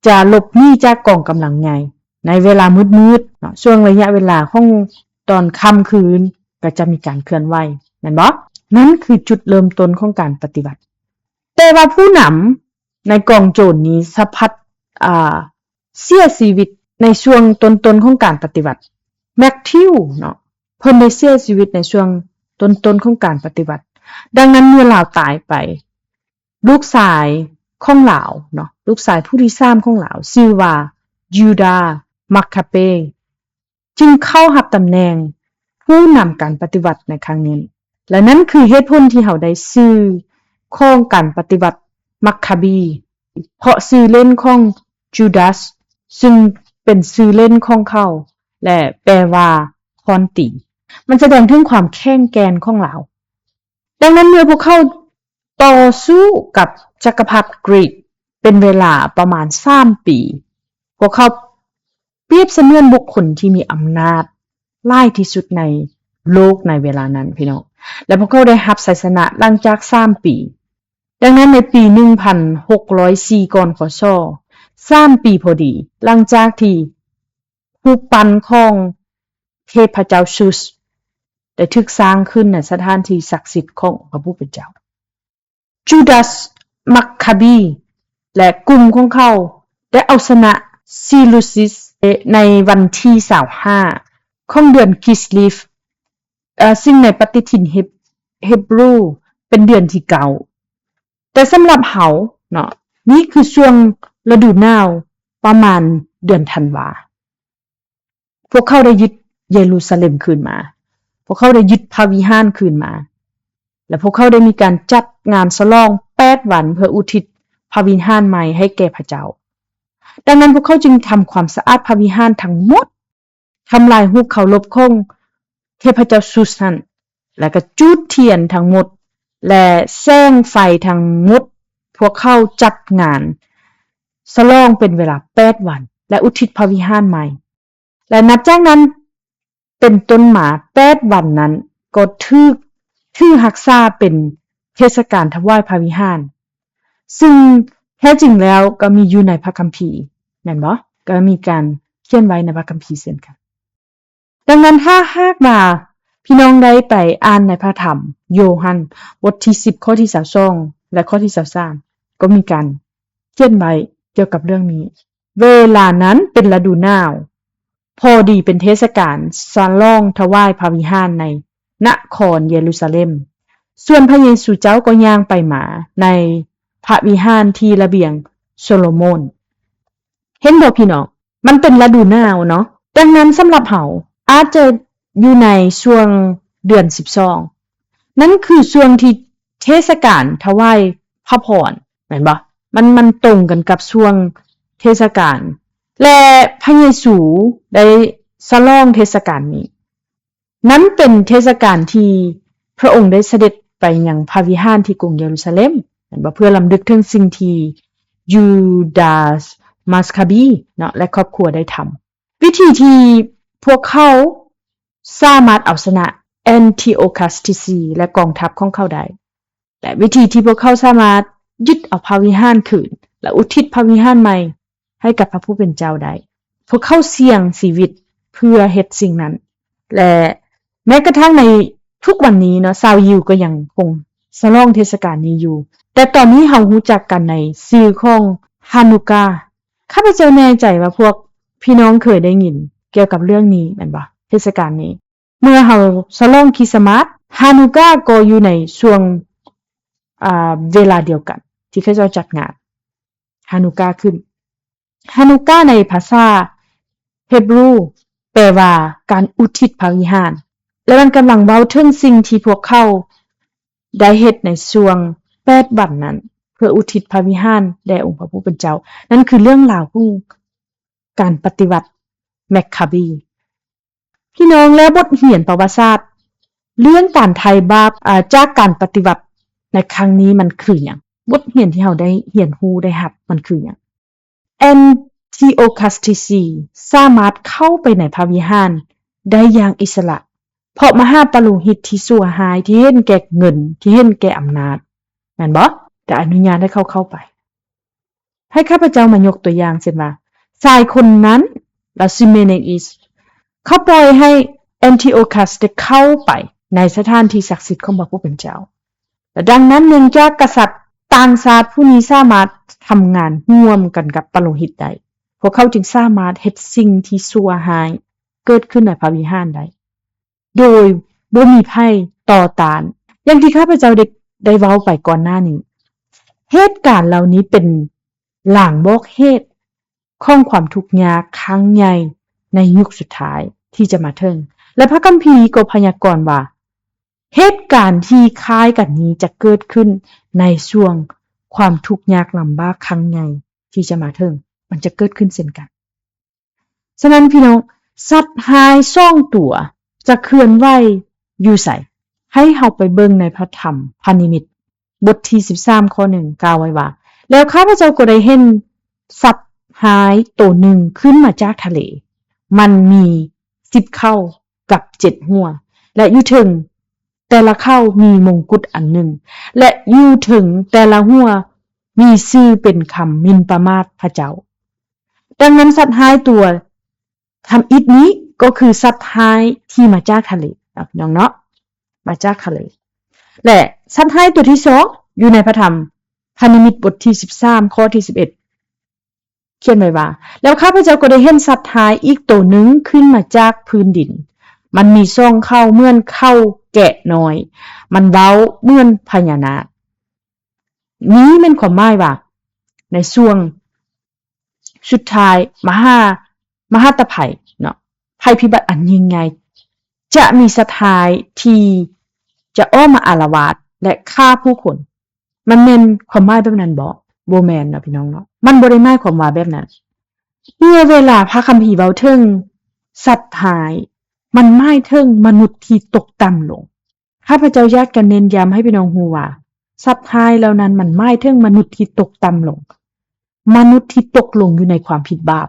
ຈະຫຼົບໜີຈາກກອງກຳລັງໃຫຍ່ໃນເວລາມືດໆເນາະ. ຊ່ວງໄລຍະເວລາຂອງຕອນຄ່ຳຄືນກໍຈະມີການເຄື່ອນໄຫວ ແມ່ນບໍ່? ນັ້ນຄືຈຸດເລີ່ມຕົ້ນຂອງການປະຕິວັດ. ແຕ່ວ່າຜູ້ນຳ ໃນກອງໂຈນນີ້ສະພັດ ອ່າ ເສຍຊີວິດໃນຊ່ວງຕົ້ນໆຂອງການປະຕິວັດ. ແມັກທິວເນາະ ເພິ່ນໄດ້ເສຍຊີວິດໃນຊ່ວງຕົ້ນໆຂອງການປະຕິວັດ. ດັ່ງນັ້ນເມື່ອລາວຕາຍໄປ, ລູກຊາຍຂອງລາວເນາະ, ລູກຊາຍຜູ້ທີສາມຂອງລາວ ຊື່ວ່າ ຢູດາ ມັກຄາເປ ຈຶ່ງເຂົ້າຮັບຕຳແໜ່ງຜູ້ນຳການປະຕິວັດໃນຄັ້ງນີ້ ແລະ ນັ້ນຄືເຫດຜົນທີ່ເຮົາໄດ້ຊື່ຂອງການປະຕິວັດມັກຄາບີ ເພາະຊື່ເລ່ນຂອງຈູດາສ ຊຶ່ງເປັນຊື່ເລ່ນຂອງເຂົາ ແລະ ແປວ່າຄ້ອນຕີ. ມັນສະແດງເຖິງຄວາມແຂງແກ່ນຂອງລາວ. ດັ່ງນັ້ນເມື່ອພວກເຂົາຕໍ່ສູ້ກັບຈັກກະພັດກຣີກເປັນເວລາປະມານສາມປີ, ພວກເຂົາປຽບສະເໝືອນບຸກຄົນທີ່ມີອຳນາດຫຼາຍທີ່ສຸດໃນໂລກໃນເວລານັ້ນ ພີ່ນ້ອງ, ແລະ ພວກເຂົາໄດ້ຮັບໄຊຊະນະຫຼັງຈາກສາມປີ. ດັ່ງນັ້ນໃນປີໜຶ່ງພັນຫົກຮ້ອຍສີ່ ກ່ອນ ຄ.ສ. ສາມປີພໍດີ ຫຼັງຈາກທີ່ຮູບປັ້ນຂອງເທບພະເຈົ້າຊູສ ໄດ້ຖືກສ້າງຂຶ້ນໃນສະຖານທີ່ສັກສິດຂອງພະຜູ້ເປັນເຈົ້າ, ຈູດາສ ມັກຄາບີ ແລະ ກຸ່ມຂອງເຂົາໄດ້ເອົາຊະນະ ເຊລູຊິສ ໃນວັນທີຊາວຫ້າ ຂອງເດືອນກິສລີຟ ເອີ ຊຶ່ງໃນປະຕິທິນເຮັບ ເຮັບບຣູເປັນເດືອນທີເກົ້າ. ແຕ່ສຳລັບເຮົາເນາະ, ນີ້ຄືຊ່ວງລະດູໜາວປະມານເດືອນທັນວາ. ພວກເຂົາໄດ້ຍຶດເຢຣູຊາເລັມຄືນມາ, ພວກເຂົາໄດ້ຍຶດພະວິຫານຄືນມາ ແລະ ພວກເຂົາໄດ້ມີການຈັດງານສະຫຼອງແປດວັນ ເພື່ອອຸທິດພະວິຫານໃໝ່ໃຫ້ແກ່ພະເຈົ້າ. ດັ່ງນັ້ນພວກເຂົາຈຶ່ງທຳຄວາມສະອາດພະວິຫານທັງໝົດ, ທຳລາຍຮູບເຄົາລົບຂອງເທບພະເຈົ້າຊູສນັ້ນ ແລະ ກະຈູດທຽນທັງໝົດ ແລະ ແສງໄຟທັງໝົດ. ພວກເຂົາຈັດງານສະຫຼອງເປັນເວລາແປດວັນ ແລະ ອຸທິດພະວິຫານໃໝ່. ແລະ ນັບຈາກນັ້ນເປັນຕົ້ນມາ ແປດວັນນັ້ນກໍຖືກຖືຮັກສາເປັນເທດສະການຖວາຍພະວິຫານ, ຊຶ່ງແທ້ຈິງແລ້ວກໍມີຢູ່ໃນພະຄຳພີ ແມ່ນບໍ່? ກໍມີການຂຽນໄວ້ໃນພະຄຳພີເຊັ່ນກັນ. ດັ່ງນັ້ນ ຖ້າຫາກວ່າພີ່ນ້ອງໄດ້ໄປອ່ານໃນພະທຳໂຢຮັນ ບົດທີສິບ ຂໍ້ທີຊາວສອງ ແລະ ຂໍ້ທີຊາວສາມ ກໍມີການຂຽນໄວ້ກ່ຽວກັບເລື່ອງນີ້. ເວລານັ້ນເປັນລະດູໜາວ, ພໍດີເປັນເທດສະການສະຫຼອງຖວາຍພະວິຫານໃນນະຄອນເຢຣູຊາເລັມ, ສ່ວນພະເຢຊູເຈົ້າກໍຍ່າງໄປມາໃນພະວິຫານທີ່ລະບຽງໂຊໂລໂມນ. ເຫັນບໍ່ພີ່ນ້ອງ? ມັນເປັນລະດູໜາວເນາະ. ດັ່ງນັ້ນສຳລັບເຮົາອາດຈະຢູ່ໃນຊ່ວງເດືອນສິບສອງ, ນັ້ນຄືຊ່ວງທີ່ເທດສະການຖວາຍພະພອນ, ແມ່ນບໍ່? ມັນ ມັນຕົງກັນກັບຊ່ວງເທດສະການ ແລະ ພະເຢຊູໄດ້ສະຫຼອງເທດສະການນີ້. ນັ້ນເປັນເທດສະການທີ່ພະອົງໄດ້ສະເດັດໄປຍັງພະວິຫານທີ່ກຸງເຢຣູຊາເລັມ, ແມ່ນບໍ່? ເພື່ອລຳລຶກເຖິງສິ່ງທີ່ຢູດາສ ມັກຄາບີ ເນາະ ແລະ ຄອບຄົວໄດ້ທຳ. ວິທີທີ່ພວກເຂົາສາມາດເອົາຊະນະແອນທີໂອຄັສທີສີ່ ແລະ ກອງທັບຂອງເຂົາໄດ້ ແລະ ວິທີທີ່ພວກເຂົາສາມາດຍຶດເອົາພະວິຫານຄືນ ແລະ ອຸທິດພະວິຫານໃໝ່ໃຫ້ກັບພະຜູ້ເປັນເຈົ້າໄດ້, ພວກເຂົາສ່ຽງຊີວິດເພື່ອເຮັດສິ່ງນັ້ນ. ແລະ ແມ້ກະທັ່ງໃນທຸກວັນນີ້ເນາະ, ຊາວຢິວກໍຍັງຄົງສະຫຼອງເທດສະການນີ້ຢູ່. ແຕ່ຕອນນີ້ເຮົາຮູ້ຈັກກັນໃນຊື່ຂອງຮານຸກາ. ຂ້າພະເຈົ້າແນ່ໃຈວ່າພວກພີ່ນ້ອງເຄີຍໄດ້ຍິນກ່ຽວກັບເລື່ອງນີ້ແມ່ນບໍ່? ເທດສະການນີ້ ເມື່ອເຮົາສະຫຼອງຄຣິສຕະມາດ, ຮານຸກາກໍຢູ່ໃນຊ່ວງ ອ່າ ເວລາດຽວກັນທີ່ເຂົາເຈົ້າຈັດງານ. Hanukkah ຂຶ້ນ. Hanukkah ໃນພາສາເຮັບຣູແປວ່າການອຸທິດພະວິຫານ ແລະ ມັນກຳລັງເວົ້າເຖິງສິ່ງທີ່ພວກເຂົາໄດ້ເຮັດໃນຊ່ວງແປດວັນນັ້ນ ເພື່ອອຸທິດພະວິຫານແດ່ອົງພະຜູ້ເປັນເຈົ້າ. ນັ້ນຄືເລື່ອງລາວຂອງການປະຕິວັດແມັກຄາບີ. ພີ່ນ້ອງ, ແລ້ວບົດຮຽນປະຫວັດສາດເລື່ອງການໄຖ່ບາບ ອາ ຈາກການປະຕິວັດໃນຄັ້ງນີ້ມັນຄືຫຍັງ? ບົດຮຽນທີ່ເຮົາໄດ້ຮຽນຮູ້ໄດ້ຮັບມັນຄືຫຍັງ? Antiochus ທີສີ່ ສາມາດເຂົ້າໄປໃນພະວິຫານໄດ້ຢ່າງອິດສະຫຼະ ເພາະມະຫາປະໂລຫິດທີ່ຊົ່ວຮ້າຍ ທີ່ເຫັນແກ່ເງິນ ທີ່ເຫັນແກ່ອຳນາດ ແມ່ນບໍ່? ກໍອະນຸຍາດໃຫ້ເຂົາເຂົ້າໄປ. ໃຫ້ຂ້າພະເຈົ້າມາຍົກຕົວຢ່າງເຊັ່ນວ່າ ຊາຍຄົນນັ້ນ ລາວຊື່ Menes ເຂົາປ່ອຍໃຫ້ Antiochus ໄດ້ເຂົ້າໄປໃນສະຖານທີ່ສັກສິດຂອງພະຜູ້ເປັນເຈົ້າ. ແລະ ດັ່ງນັ້ນ ເນື່ອງຈາກກະສັດຕ່າງຊາດຜູ້ນີ້ສາມາດທຳງານຮ່ວມກັນກັບປະໂລຫິດໄດ້, ພວກເຂົາຈຶ່ງສາມາດເຮັດສິ່ງທີ່ຊົ່ວຮ້າຍເກີດຂຶ້ນໃນພະວິຫານໄດ້ ໂດຍບໍ່ມີໃຜຕໍ່ຕ້ານ. ຢ່າງທີ່ຂ້າພະເຈົ້າໄດ້ ໄດ້ເວົ້າໄປກ່ອນໜ້ານີ້, ເຫດການເຫຼົ່ານີ້ເປັນລາງບອກເຫດຂອງຄວາມທຸກຍາກຄັ້ງໃຫຍ່ໃນຍຸກສຸດທ້າຍທີ່ຈະມາເຖິງ, ແລະ ພະຄຳພີກໍພະຍາກອນວ່າ ເຫດການທີ່ຄ້າຍກັນນີ້ຈະເກີດຂຶ້ນໃນຊ່ວງຄວາມທຸກຍາກລຳບາກຄັ້ງໃຫຍ່ທີ່ຈະມາເຖິງ, ມັນຈະເກີດຂຶ້ນເຊັ່ນກັນ. ສະນັ້ນ ພີ່ນ້ອງ, ສັດຮ້າຍສອງຕົວຈະເຄື່ອນໄຫວຢູ່ໃສ? ໃຫ້ເຮົາໄປເບິ່ງໃນພະທຳພະນິມິດ ບົດທີສິບສາມ ຂໍ້ໜຶ່ງ ກ່າວໄວ້ວ່າ, ແລ້ວຂ້າພະເຈົ້າກໍໄດ້ເຫັນສັດຮ້າຍໂຕໜຶ່ງຂຶ້ນມາຈາກທະເລ, ມັນມີສິບເຄົ້າກັບເຈັດຫົວ ແລະ ຢູ່ເທິງແຕ່ລະເຄົ້າມີມົງກຸດອັນໜຶ່ງ ແລະ ຢູ່ເທິງແຕ່ລະຫົວມີຊື່ເປັນຄຳໝິ່ນປະໝາດພະເຈົ້າ. ດັ່ງນັ້ນ ສັດຮ້າຍຕົວທຳອິດນີ້ກໍຄືສັດຮ້າຍທີ່ມາຈາກທະເລເນາະ ພີ່ນ້ອງເນາະ, ມາຈາກທະເລ. ແລະ ສັດຮ້າຍຕົວທີສອງ ຢູ່ໃນພະທຳພະນິມິດບົດທີສິບສາມ ຂໍ້ທີສິບເອັດ ຂຽນໄວ້ວ່າ, ແລ້ວຂ້າພະເຈົ້າກໍໄດ້ເຫັນສັດຮ້າຍອີກໂຕໜຶ່ງຂຶ້ນມາຈາກພື້ນດິນ, ມັນມີສອງເຄົ້າເໝືອນເຄົ້າແກະນ້ອຍ, ມັນເວົ້າເໝືອນພະຍານາກ. ນີ້ແມ່ນຄວາມໝາຍວ່າ ໃນຊ່ວງສຸດທ້າຍ ມະຫາ ມະຫາຕະໄພເນາະ, ໄພພິບັດອັນຍິ່ງໃຫຍ່ ຈະມີສັດຮ້າຍທີ່ຈະອອກມາອາລະວາດ ແລະ ຂ້າຜູ້ຄົນ. ມັນແມ່ນຄວາມໝາຍແບບນັ້ນບໍ? ບໍ່ແມ່ນເນາະ ພີ່ນ້ອງເນາະ, ມັນບໍ່ໄດ້ໝາຍຄວາມວ່າແບບນັ້ນ. ເມື່ອເວລາພະຄຳພີເວົ້າເຖິງສັດຮ້າຍ, ມັນໝາຍເຖິງມະນຸດທີ່ຕົກຕ່ຳລົງ. ຂ້າພະເຈົ້າຢາກຈະເນັ້ນຢ້ຳໃຫ້ພີ່ນ້ອງຮູ້ວ່າ ສັດຮ້າຍເຫຼົ່ານັ້ນມັນໝາຍເຖິງມະນຸດທີ່ຕົກຕ່ຳລົງ, ມະນຸດທີ່ຕົກລົງຢູ່ໃນຄວາມຜິດບາບ.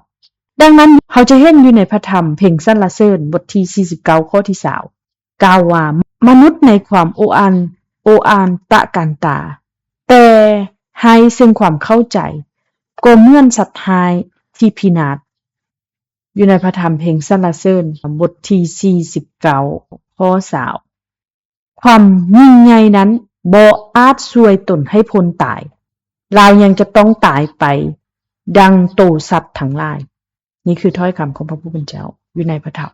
ດັ່ງນັ້ນ ເຮົາຈະເຫັນຢູ່ໃນພະທຳເພງສັນລະເສີນ ບົດທີສີ່ສິບເກົ້າ ຂໍ້ທີຊາວ ກ່າວວ່າ, ມະນຸດໃນຄວາມໂອ້ອານ ໂອ້ອານຕະການຕາ, ແຕ່ໄຮ້ເຊິ່ງຄວາມເຂົ້າໃຈ ກໍເໝືອນສັດຮ້າຍທີ່ພິນາດ. ຢູ່ໃນພະທຳເພງສັນລະເສີນ ບົດທີສີ່ສິບເກົ້າ ຂໍ້ຊາວ. ຄວາມຍິ່ງໃຫຍ່ນັ້ນບໍ່ອາດຊ່ວຍຕົນໃຫ້ພົ້ນຕາຍ, ລາວຍັງຈະຕ້ອງຕາຍໄປດັ່ງໂຕສັດທັງຫຼາຍ. ນີ້ຄືຖ້ອຍຄຳຂອງພະຜູ້ເປັນເຈົ້າ ຢູ່ໃນພະທຳ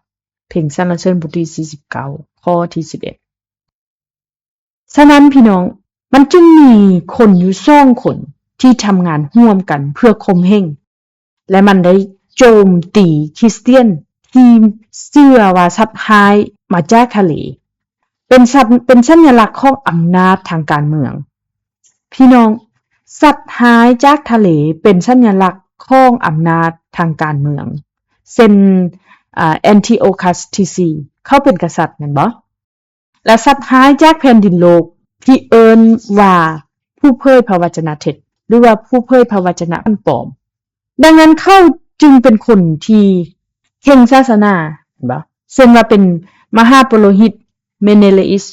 ເພງສັນລະເສີນ ບົດທີສີ່ສິບເກົ້າ ຂໍ້ທີສິບເອັດ. ສະນັ້ນ ພີ່ນ້ອງ, ມັນຈຶ່ງມີຄົນຢູ່ສອງຄົນທີ່ທຳງານຮ່ວມກັນເພື່ອຂົ່ມເຫງ ແລະ ມັນໄດ້ໂຈມຕີຄຣິສຕຽນທີ່ເຊື່ອວ່າສັດຮ້າຍມາຈາກທະເລ ເປັນສັດ ເປັນສັນຍະລັກຂອງອຳນາດທາງການເມືອງ. ພີ່ນ້ອງ, ສັດຮ້າຍຈາກທະເລເປັນສັນຍະລັກຂອງອຳນາດທາງການເມືອງ, ເຊັ່ນ ອາ Antiochus ທີສີ່ ເຂົາເປັນກະສັດແມ່ນບໍ່? ແລະ ສັດຮ້າຍຈາກແຜ່ນດິນໂລກທີ່ເອີ້ນວ່າຜູ້ເຜີຍພະວະຈະນະເທັດ ຫຼືວ່າຜູ້ເຜີຍພະວະຈະນະອັນປອມ. ດັ່ງນັ້ນ ເຂົາຈຶ່ງເປັນຄົນທີ່ເຄັ່ງສາສະໜາ ເຫັນບໍ່? ເຊັ່ນວ່າເປັນມະຫາປະໂລຫິດ Menelaus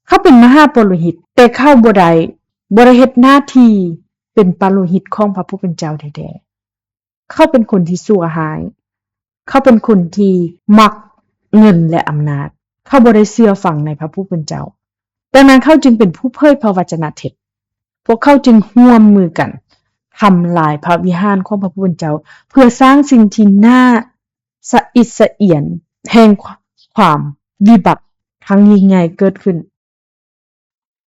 ເຂົາເປັນມະຫາປະໂລຫິດ ແຕ່ເຂົາບໍ່ໄດ້ ບໍ່ໄດ້ເຮັດໜ້າທີ່ເປັນປະໂລຫິດຂອງພະຜູ້ເປັນເຈົ້າແທ້ໆ. ເຂົາເປັນຄົນທີ່ຊົ່ວຮ້າຍ, ເຂົາເປັນຄົນທີ່ມັກເງິນ ແລະ ອຳນາດ, ເຂົາບໍ່ໄດ້ເຊື່ອຟັງໃນພະຜູ້ເປັນເຈົ້າ. ດັ່ງນັ້ນ ເຂົາຈຶ່ງເປັນຜູ້ເຜີຍພະວະຈະນະເທັດ. ພວກເຂົາຈຶ່ງຮ່ວມມືກັນທຳລາຍພະວິຫານຂອງພະຜູ້ເປັນເຈົ້າ ເພື່ອສ້າງສິ່ງທີ່ໜ້າສະອິດສະອຽນແຫ່ງຄວາມວິບັດຄັ້ງຍິ່ງໃຫຍ່ເກີດຂຶ້ນ.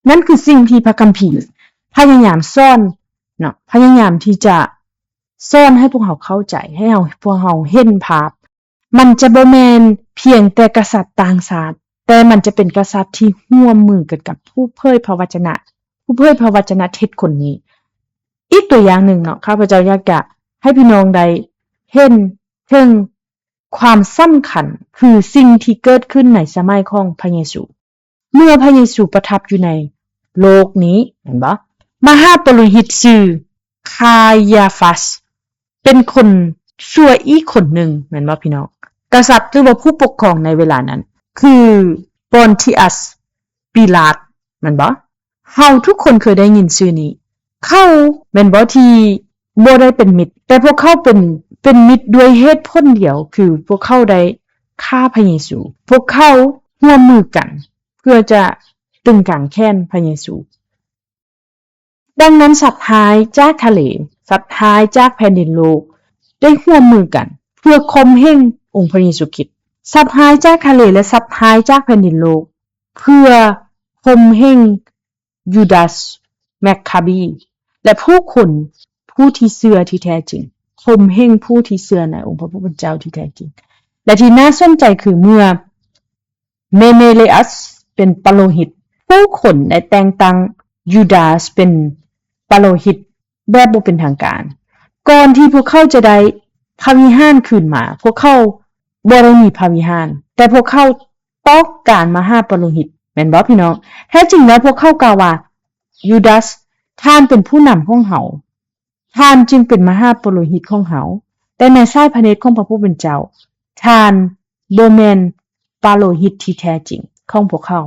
ນັ້ນຄືສິ່ງທີ່ພະຄຳພີພະຍາຍາມສອນ ເນາະ ພະຍາຍາມທີ່ຈະສອນໃຫ້ພວກເຮົາເຂົ້າໃຈ, ໃຫ້ເຮົາ, ພວກເຮົາເຫັນພາບ. ມັນຈະບໍ່ແມ່ນພຽງແຕ່ກະສັດຕ່າງຊາດ, ແຕ່ມັນຈະເປັນກະສັດທີ່ຮ່ວມມືກັນກັບຜູ້ເຜີຍພະວະຈະນະ, ຜູ້ເຜີຍພະວະຈະນະເທັດຄົນນີ້. ອີກຕົວຢ່າງໜຶ່ງເນາະ, ຂ້າພະເຈົ້າຢາກຈະໃຫ້ພີ່ນ້ອງໄດ້ເຫັນເຖິງຄວາມສຳຄັນ, ຄືສິ່ງທີ່ເກີດຂຶ້ນໃນສະໄໝຂອງພະເຢຊູ. ເມື່ອພະເຢຊູປະທັບຢູ່ໃນໂລກນີ້, ແມ່ນບໍ່? ມະຫາປະໂລຫິດຊື່ຄາຢາຟັດ ເປັນຄົນຊົ່ວອີກຄົນໜຶ່ງ, ແມ່ນບໍ່ພີ່ນ້ອງ? ກະສັດ ຫຼືວ່າຜູ້ປົກຄອງໃນເວລານັ້ນ ຄືປອນທິອັດປີລາດ, ແມ່ນບໍ່? ເຮົາທຸກຄົນເຄີຍໄດ້ຍິນຊື່ນີ້. ເຂົາ, ແມ່ນບໍ່, ທີ່ບໍ່ໄດ້ເປັນມິດ, ແຕ່ພວກເຂົາເປັນ, ເປັນມິດດ້ວຍເຫດຜົນດຽວ, ຄືພວກເຂົາໄດ້ຂ້າພະເຢຊູ. ພວກເຂົາຮ່ວມມືກັນເພື່ອຈະຕຶງກາງແຂນພະເຢຊູ. ດັ່ງນັ້ນ, ສັດຮ້າຍຈາກທະເລ, ສັດຮ້າຍຈາກແຜ່ນດິນໂລກ ໄດ້ຮ່ວມມືກັນເພື່ອຂົ່ມເຫງອົງພະເຢຊູຄຣິດ. ສັດຮ້າຍຈາກທະເລ ແລະ ສັດຮ້າຍຈາກແຜ່ນດິນໂລກ ເພື່ອຂົ່ມເຫງຢູດາສແມັກຄາບີ ແລະ ຜູ້ຄົນຜູ້ທີ່ເຊື່ອທີ່ແທ້ຈິງ, ຂົ່ມເຫງຜູ້ທີ່ເຊື່ອໃນອົງພະຜູ້ເປັນເຈົ້າທີ່ແທ້ຈິງ. ແລະ ທີ່ໜ້າສົນໃຈຄືເມື່ອເມເມເລອັດເປັນປະໂລຫິດ, ຜູ້ຄົນໄດ້ແຕ່ງຕັ້ງຢູດາສເປັນປະໂລຫິດແບບບໍ່ເປັນທາງການ. ກ່ອນທີ່ພວກເຂົາຈະໄດ້ພະວິຫານຄືນມາ, ພວກເຂົາບໍ່ໄດ້ມີພະວິຫານ, ແຕ່ພວກເຂົາ ຕ້ອງການມະຫາປະໂລຫິດ, ແມ່ນບໍ່ພີ່ນ້ອງ? ແທ້ຈິງແລ້ວພວກເຂົາກ່າວວ່າ, ຢູດາສ, ທ່ານເປັນຜູ້ນຳຂອງເຮົາ, ທ່ານຈຶ່ງເປັນມະຫາປະໂລຫິດຂອງເຮົາ, ແຕ່ໃນສາຍພະເນດຂອງພະຜູ້ເປັນເຈົ້າ, ທ່ານບໍ່ແມ່ນປະໂລຫິດທີ່ແທ້ຈິງຂອງພວກເຂົາ.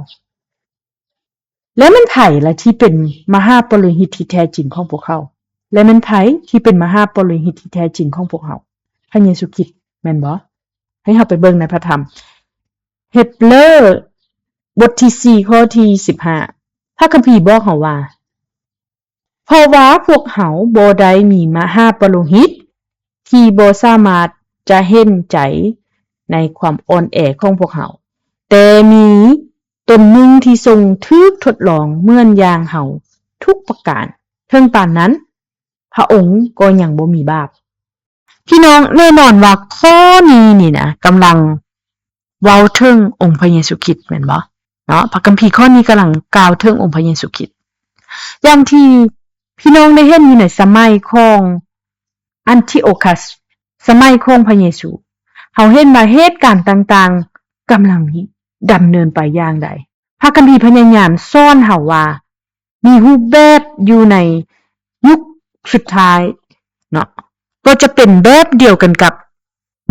ແລ້ວແມ່ນໃຜລະທີ່ເປັນມະຫາປະໂລຫິດທີ່ແທ້ຈິງຂອງພວກເຮົາ? ແລະແມ່ນໃຜທີ່ເປັນມະຫາປະໂລຫິດທີ່ແທ້ຈິງຂອງພວກເຮົາ? ພະເຢຊູຄຣິດ, ແມ່ນບໍ່? ໃຫ້ເຮົາໄປເບິ່ງໃນພະທຳເຮັບເຣີ ບົດທີສີ່ ຂໍ້ທີສິບຫ້າ. ພະຄຳພີບອກເຮົາວ່າ, ເພາະວ່າພວກເຮົາບໍ່ໄດ້ມີມະຫາປະໂລຫິດທີ່ບໍ່ສາມາດຈະເຫັນໃຈໃນຄວາມອ່ອນແອຂອງພວກເຮົາ, ແຕ່ມີຕົນໜຶ່ງທີ່ຊົງຖືກທົດລອງເໝືອນຢ່າງເຮົາທຸກປະການ, ເຖິງປານນັ້ນ ພະອົງກໍຍັງບໍ່ມີບາບ. ພີ່ນ້ອງ, ແນ່ນອນວ່າຂໍ້ນີ້ນີ້ນະ ກຳລັງເວົ້າເຖິງອົງພະເຢຊູຄຣິດ, ແມ່ນບໍ່? ເນາະ, ພະຄຳພີຂໍ້ນີ້ກຳລັງກ່າວເຖິງອົງພະເຢຊູຄຣິດ. ຢ່າງທີ່ພີ່ນ້ອງໄດ້ເຫັນຢູ່ໃນສະໄໝຂອງອັນທິໂອຄັດ, ສະໄໝຂອງພະເຢຊູ, ເຮົາເຫັນວ່າເຫດການຕ່າງໆກຳລັງດຳເນີນໄປຢ່າງໃດ. ພະຄຳພີພະຍາຍາມສອນເຮົາວ່າ ມີຮູບແບບຢູ່ໃນຍຸກສຸດທ້າຍເນາະ, ກໍຈະເປັນແບບດຽວກັນກັບ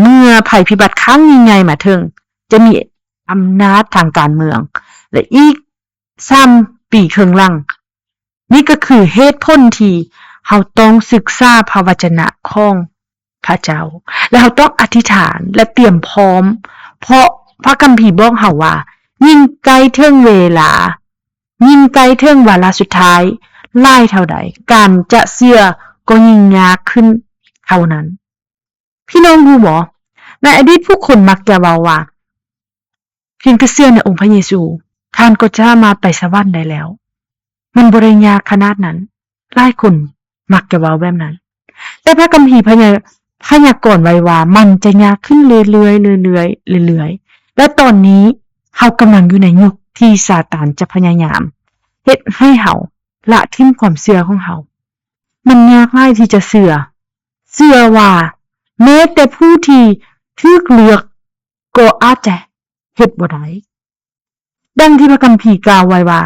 ເມື່ອໄພພິບັດຄັ້ງຍິ່ງໃຫຍ່ມາເຖິງ, ຈະມີອຳນາດທາງການເມືອງ ແລະ ອີກສາມປີເຄິ່ງຫຼັງ. ນີ້ກໍຄືເຫດຜົນທີ່ເຮົາຕ້ອງສຶກສາພະວະຈະນະຂອງ ພະເຈົ້າ ແລະ ເຮົາຕ້ອງອະທິຖານ ແລະ ຕຽມພ້ອມ, ເພາະພະຄຳພີບອກເຮົາວ່າ ຍິ່ງໃກ້ເຖິງເວລາ, ຍິ່ງໃກ້ເຖິງວາລະສຸດທ້າຍຫຼາຍເທົ່າໃດ, ການຈະເຊື່ອກໍຍິ່ງຍາກຂຶ້ນເທົ່ານັ້ນ. ພີ່ນ້ອງຮູ້ບໍ່? ໃນອະດີດຜູ້ຄົນມັກຈະເວົ້າວ່າ ພຽງແຕ່ເຊື່ອໃນອົງພະເຢຊູ, ທ່ານກໍສາມາດໄປສະຫວັນໄດ້ແລ້ວ. ມັນບໍ່ໄດ້ຍາກຂະໜາດນັ້ນ. ຫຼາຍຄົນມັກຈະເວົ້າແບບນັ້ນ. ແຕ່ພະຄຳພີພະຍາ, ພະຍາກອນໄວ້ວ່າມັນຈະຍາກຂຶ້ນເລື້ອຍໆ, ເລື້ອຍໆ, ເລື້ອຍໆ. ແລະ ຕອນນີ້ເຮົາກຳລັງຢູ່ໃນຍຸກທີ່ຊາຕານຈະພະຍາຍາມເຮັດໃຫ້ເຮົາລະຖິ້ມຄວາມເຊື່ອຂອງເຮົາ. ມັນຍາກຫຼາຍທີ່ຈະເຊື່ອ, ເຊື່ອວ່າແມ້ແຕ່ຜູ້ທີ່ຖືກເລືອກ ກໍອາດຈະເຮັດບໍ່ໄດ້. ດັ່ງທີ່ພະຄຳພີກ່າວໄວ້ວ່າ,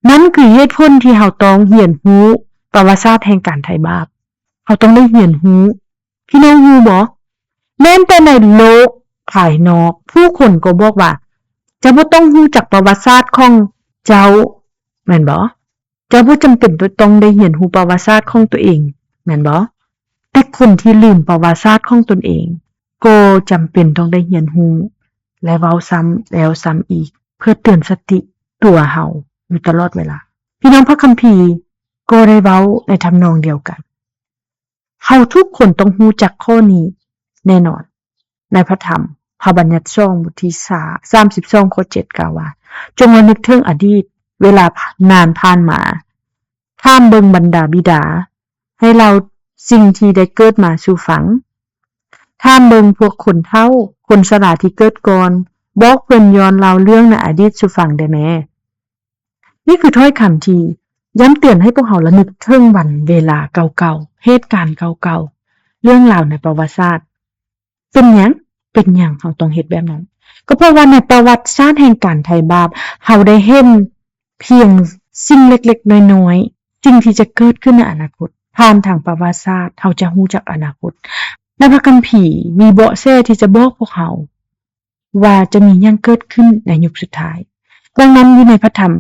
ນັ້ນຄືເຫດຜົນທີ່ເຮົາຕ້ອງຮຽນຮູ້ປະຫວັດສາດແຫ່ງການໄຖ່ບາບ. ເຮົາຕ້ອງໄດ້ຮຽນຮູ້. ພີ່ນ້ອງຮູ້ບໍ່? ແມ່ນແຕ່ໃນໂລກພາຍນອກ, ຜູ້ຄົນກໍບອກວ່າ, ເຈົ້າບໍ່ຕ້ອງຮູ້ຈັກປະຫວັດສາດຂອງເຈົ້າ, ແມ່ນບໍ່? ເຈົ້າບໍ່ຈຳເປັນຕ້ອງໄດ້ຮຽນຮູ້ປະຫວັດສາດຂອງຕົວເອງ, ແມ່ນບໍ່? ແຕ່ຄົນທີ່ລືມປະຫວັດສາດຂອງຕົນເອງ ກໍຈຳເປັນຕ້ອງໄດ້ຮຽນຮູ້ ແລະ ເວົ້າຊ້ຳແລ້ວຊ້ຳອີກ ເພື່ອເຕືອນສະຕິຕົວເຮົາຢູ່ຕະຫຼອດເວລາ. ພີ່ນ້ອງ, ພະຄຳພີກໍໄດ້ເວົ້າໃນທຳນອງດຽວກັນ. ເຮົາທຸກຄົນຕ້ອງຮູ້ຈັກຂໍ້ນີ້ແນ່ນອນ. ໃນພະທຳພະບັນຍັດສອງ ບົດທີສາມສິບສອງ ຂໍ້ເຈັດ ກ່າວວ່າ, ຈົ່ງລະນຶກເຖິງອະດີດເວລານານຜ່ານມາ, ຖາມເບິ່ງບັນດາບິດາ ໃຫ້ເລົ່າສິ່ງທີ່ໄດ້ເກີດມາສູ່ຟັງ. ຖາມເບິ່ງພວກຄົນເຖົ້າ, ຄົນຊະລາທີ່ເກີດກ່ອນ, ບອກເພິ່ນຍ້ອນເລົ່າເລື່ອງໃນອະດີດສູ່ຟັງໄດ້ແມ້. ນີ້ຄືຖ້ອຍຄຳທີ່ຢ້ຳເຕືອນໃຫ້ພວກເຮົາລະນຶກເຖິງວັນເວລາເກົ່າໆ, ເຫດການເກົ່າໆ, ເລື່ອງລາວໃນປະຫວັດສາດ. ເປັນຫຍັງ? ເປັນຫຍັງເຮົາຕ້ອງເຮັດແບບນັ້ນ? ກໍເພາະວ່າໃນປະຫວັດສາດແຫ່ງການໄຖ່ບາບ, ເຮົາໄດ້ເຫັນພຽງສິ່ງເລັກໆນ້ອຍໆ, ສິ່ງທີ່ຈະເກີດຂຶ້ນໃນອະນາຄົດ, ຜ່ານທາງປະຫວັດສາດ, ເຮົາຈະຮູ້ຈັກອະນາຄົດ. ໃນພະຄຳພີມີເບາະແສທີ່ຈະບອກພວກເຮົາວ່າຈະມີຫຍັງເກີດຂຶ້ນໃນຍຸກສຸດທ້າຍ. ດັ່ງນັ້ນ, ຢູ່ໃນພະທຳ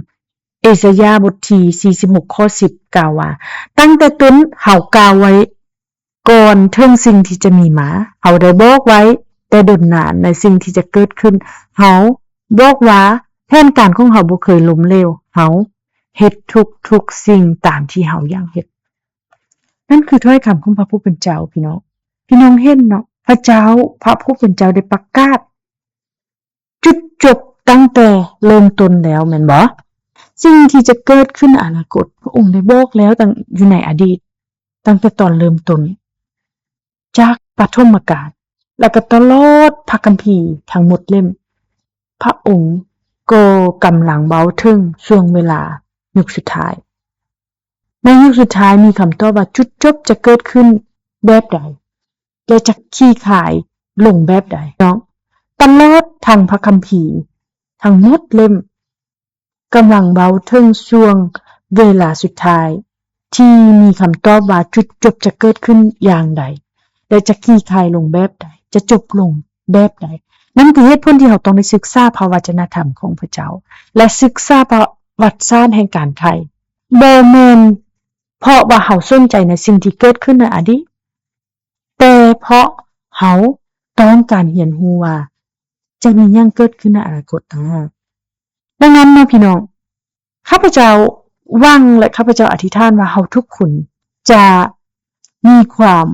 ເອຊາຍາບົດທີສີ່ສິບຫົກ ຂໍ້ສິບ ກ່າວວ່າ, ຕັ້ງແຕ່ຕົ້ນເຮົາກ່າວໄວ້ ກ່ອນເຖິງສິ່ງທີ່ຈະມີມາ, ເຮົາໄດ້ບອກໄວ້ແຕ່ດົນນານໃນສິ່ງທີ່ຈະເກີດຂຶ້ນ. ເຮົາບອກວ່າແຜນການຂອງເຮົາບໍ່ເຄີຍລົ້ມເຫຼວ. ເຮົາເຮັດທຸກໆສິ່ງຕາມທີ່ເຮົາຢາກເຮັດ. ນັ້ນຄືຖ້ອຍຄຳຂອງພະຜູ້ເປັນເຈົ້າ, ພີ່ນ້ອງ. ພີ່ນ້ອງເຫັນເນາະ, ພະເຈົ້າ, ພະຜູ້ເປັນເຈົ້າໄດ້ປະກາດ ຈຸດຈົບຕັ້ງແຕ່ເລີ່ມຕົ້ນແລ້ວແມ່ນບໍ່? ສິ່ງທີ່ຈະເກີດຂຶ້ນໃນອະນາຄົດ ພະອົງໄດ້ບອກແລ້ວຕັ້ງຢູ່ໃນອະດີດ, ຕັ້ງແຕ່ຕອນເລີ່ມຕົ້ນ, ຈາກປະຖົມມະການ ແລະ ກໍຕະຫຼອດພະຄຳພີທັງໝົດເຫຼັ້ມ, ພະອົງກໍກຳລັງເວົ້າເຖິງຊ່ວງເວລາຍຸກສຸດທ້າຍ. ໃນຍຸກສຸດທ້າຍມີຄຳຕອບວ່າຈຸດຈົບຈະເກີດຂຶ້ນແບບໃດ ແລະ ຈະຂີ້ຄາຍລົງແບບໃດເນາະ. ຕະຫຼອດທັງພະຄຳພີທັງໝົດເຫຼັ້ມກຳລັງເວົ້າເຖິງຊ່ວງເວລາສຸດທ້າຍ ທີ່ມີຄຳຕອບວ່າຈຸດຈົບຈະເກີດຂຶ້ນຢ່າງໃດ ແລະ ຈະຂີ້ຄາຍລົງແບບໃດ, ຈະຈົບລົງແບບໃດ. ນັ້ນຄືເຫດຜົນທີ່ເຮົາຕ້ອງໄດ້ສຶກສາພະວະຈະນະທຳຂອງພະເຈົ້າ ແລະ ສຶກສາປະຫວັດສາດແຫ່ງການໄຖ່. ບໍ່ແມ່ນເພາະວ່າເຮົາສົນໃຈໃນສິ່ງທີ່ເກີດຂຶ້ນໃນອະດີດ, ແຕ່ເພາະເຮົາຕ້ອງການຮຽນຮູ້ວ່າຈະມີຫຍັງເກີດຂຶ້ນໃນອະນາຄົດຕ່າງຫາກ. ດັ່ງນັ້ນເນາະພີ່ນ້ອງ, ຂ້າພະເຈົ້າຫວັງ ແລະ ຂ້າພະເຈົ້າອະທິຖານວ່າເຮົາທຸກຄົນຈະມີຄວາມ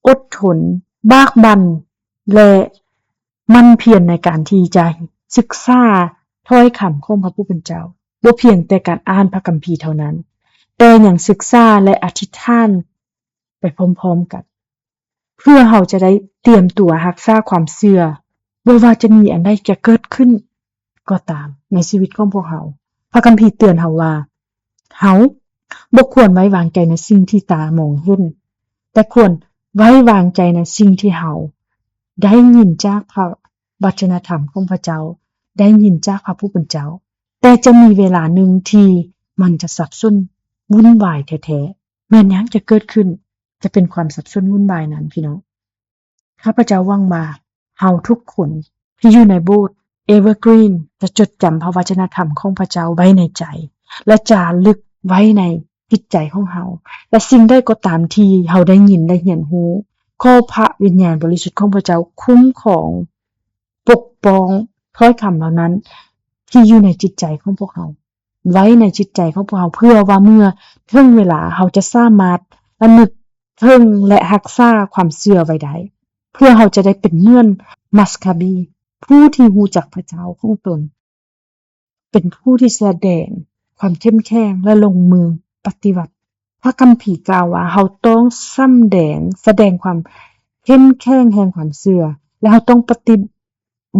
ອົດທົນ, ບາກບັ່ນ ແລະ ໝັ່ນພຽນໃນການທີ່ຈະສຶກສາຖ້ອຍຄຳຂອງພະຜູ້ເປັນເຈົ້າ, ບໍ່ພຽງແຕ່ການອ່ານພະຄຳພີເທົ່ານັ້ນ, ແຕ່ຍັງສຶກສາ ແລະ ອະທິດຖານໄປພ້ອມໆກັນ, ເພື່ອເຮົາຈະໄດ້ຕຽມຕົວຮັກສາຄວາມເຊື່ອ, ບໍ່ວ່າຈະມີອັນໃດຈະເກີດຂຶ້ນກໍຕາມໃນຊີວິດຂອງພວກເຮົາ. ພະຄຳພີເຕືອນເຮົາວ່າ, ເຮົາບໍ່ຄວນໄວ້ວາງໃຈໃນສິ່ງທີ່ຕາມອງເຫັນ, ແຕ່ຄວນໄວ້ວາງໃຈໃນສິ່ງທີ່ເຮົາໄດ້ຍິນຈາກພະ ວັດທະນະທຳຂອງພະເຈົ້າ, ໄດ້ຍິນຈາກພະຜູ້ເປັນເຈົ້າ, ແຕ່ຈະມີເວລາໜຶ່ງທີ່ມັນຈະສັບສົນວຸ່ນວາຍແທ້ໆ. ແມ່ນຫຍັງຈະເກີດຂຶ້ນ? ຈະເປັນຄວາມສັບສົນວຸ່ນວາຍນັ້ນ, ພີ່ນ້ອງ. ຂ້າພະເຈົ້າຫວັງວ່າເຮົາທຸກຄົນທີ່ຢູ່ໃນໂບດ Evergreen ຈະຈົດຈຳພະວັດທະນະທຳຂອງພະເຈົ້າໄວ້ໃນໃຈ ແລະ ຈາລຶກໄວ້ໃນຈິດໃຈຂອງເຮົາ, ແລະ ສິ່ງໃດກໍຕາມທີ່ເຮົາໄດ້ຍິນ ໄດ້ຮຽນຮູ້, ຂໍພະວິນຍານບໍລິສຸດຂອງພະເຈົ້າຄຸ້ມຄອງ ປົກປ້ອງຖ້ອຍຄຳເຫຼົ່ານັ້ນທີ່ຢູ່ໃນຈິດໃຈຂອງພວກເຮົາ, ໄວ້ໃນຈິດໃຈຂອງພວກເຮົາ, ເພື່ອວ່າເມື່ອເຖິງເວລາເຮົາຈະສາມາດລະນຶກເຖິງ ແລະ ຮັກສາຄວາມເຊື່ອໄວ້ໄດ້, ເພື່ອເຮົາຈະໄດ້ເປັນເໝືອນມັກຄາບີ ຜູ້ທີ່ຮູ້ຈັກພະເຈົ້າຂອງຕົນ, ເປັນຜູ້ທີ່ສະແດງຄວາມເຂັ້ມແຂງ ແລະ ລົງມືປະຕິບັດ. ພະຄຳພີກ່າວວ່າເຮົາຕ້ອງສຳແດງ, ສະແດງຄວາມເຂັ້ມແຂງແຫ່ງຄວາມເຊື່ອ ແລະ ເຮົາຕ້ອງປະຕິ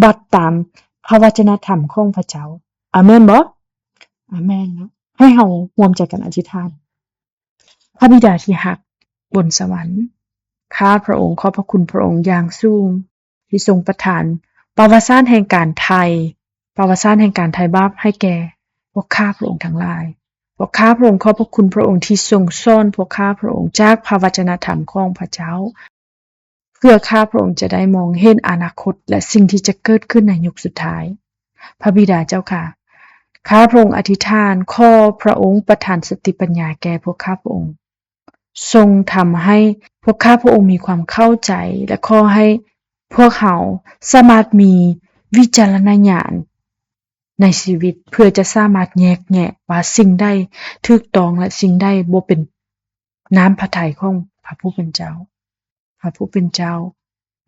ບັດຕາມພະວະຈະນະທຳຂອງພະເຈົ້າ. ອາເມນບໍ່? ອາເມນເນາະ. ໃຫ້ເຮົາຮ່ວມໃຈກັນອະທິຖານ. ພະບິດາທີ່ຮັກບົນສະຫວັນ, ຂ້າພະອົງຂອບພະຄຸນພະອົງຢ່າງສູງ ທີ່ຊົງປະທານປະຫວັດສາດແຫ່ງການໄຖ່, ປະຫວັດສາດແຫ່ງການໄຖ່ບາບໃຫ້ແກ່ພວກຂ້າພະອົງທັງຫຼາຍ. ພວກຂ້າພະອົງຂອບພະຄຸນພະອົງທີ່ຊົງສອນພວກຂ້າພະອົງຈາກພະວະຈະນະທຳຂອງພະເຈົ້າ, ເພື່ອຂ້າພະອົງຈະໄດ້ມອງເຫັນອະນາຄົດ ແລະ ສິ່ງທີ່ຈະເກີດຂຶ້ນໃນຍຸກສຸດທ້າຍ. ພະບິດາເຈົ້າຂ້າ, ຂ້າພະອົງອະທິຖານຂໍພະອົງປະທານສະຕິປັນຍາແກ່ພວກຂ້າພະອົງ. ຊົງທຳໃຫ້ພວກຂ້າພະອົງມີຄວາມເຂົ້າໃຈ ແລະ ຂໍໃຫ້ພວກເຮົາສາມາດມີວິຈາລະນະຍານໃນຊີວິດ ເພື່ອຈະສາມາດແຍກແຍະວ່າສິ່ງໃດຖືກຕ້ອງ ແລະ ສິ່ງໃດບໍ່ເປັນນ້ຳພະໄທຂອງພະຜູ້ເປັນເຈົ້າ. ພະຜູ້ເປັນເຈົ້າ,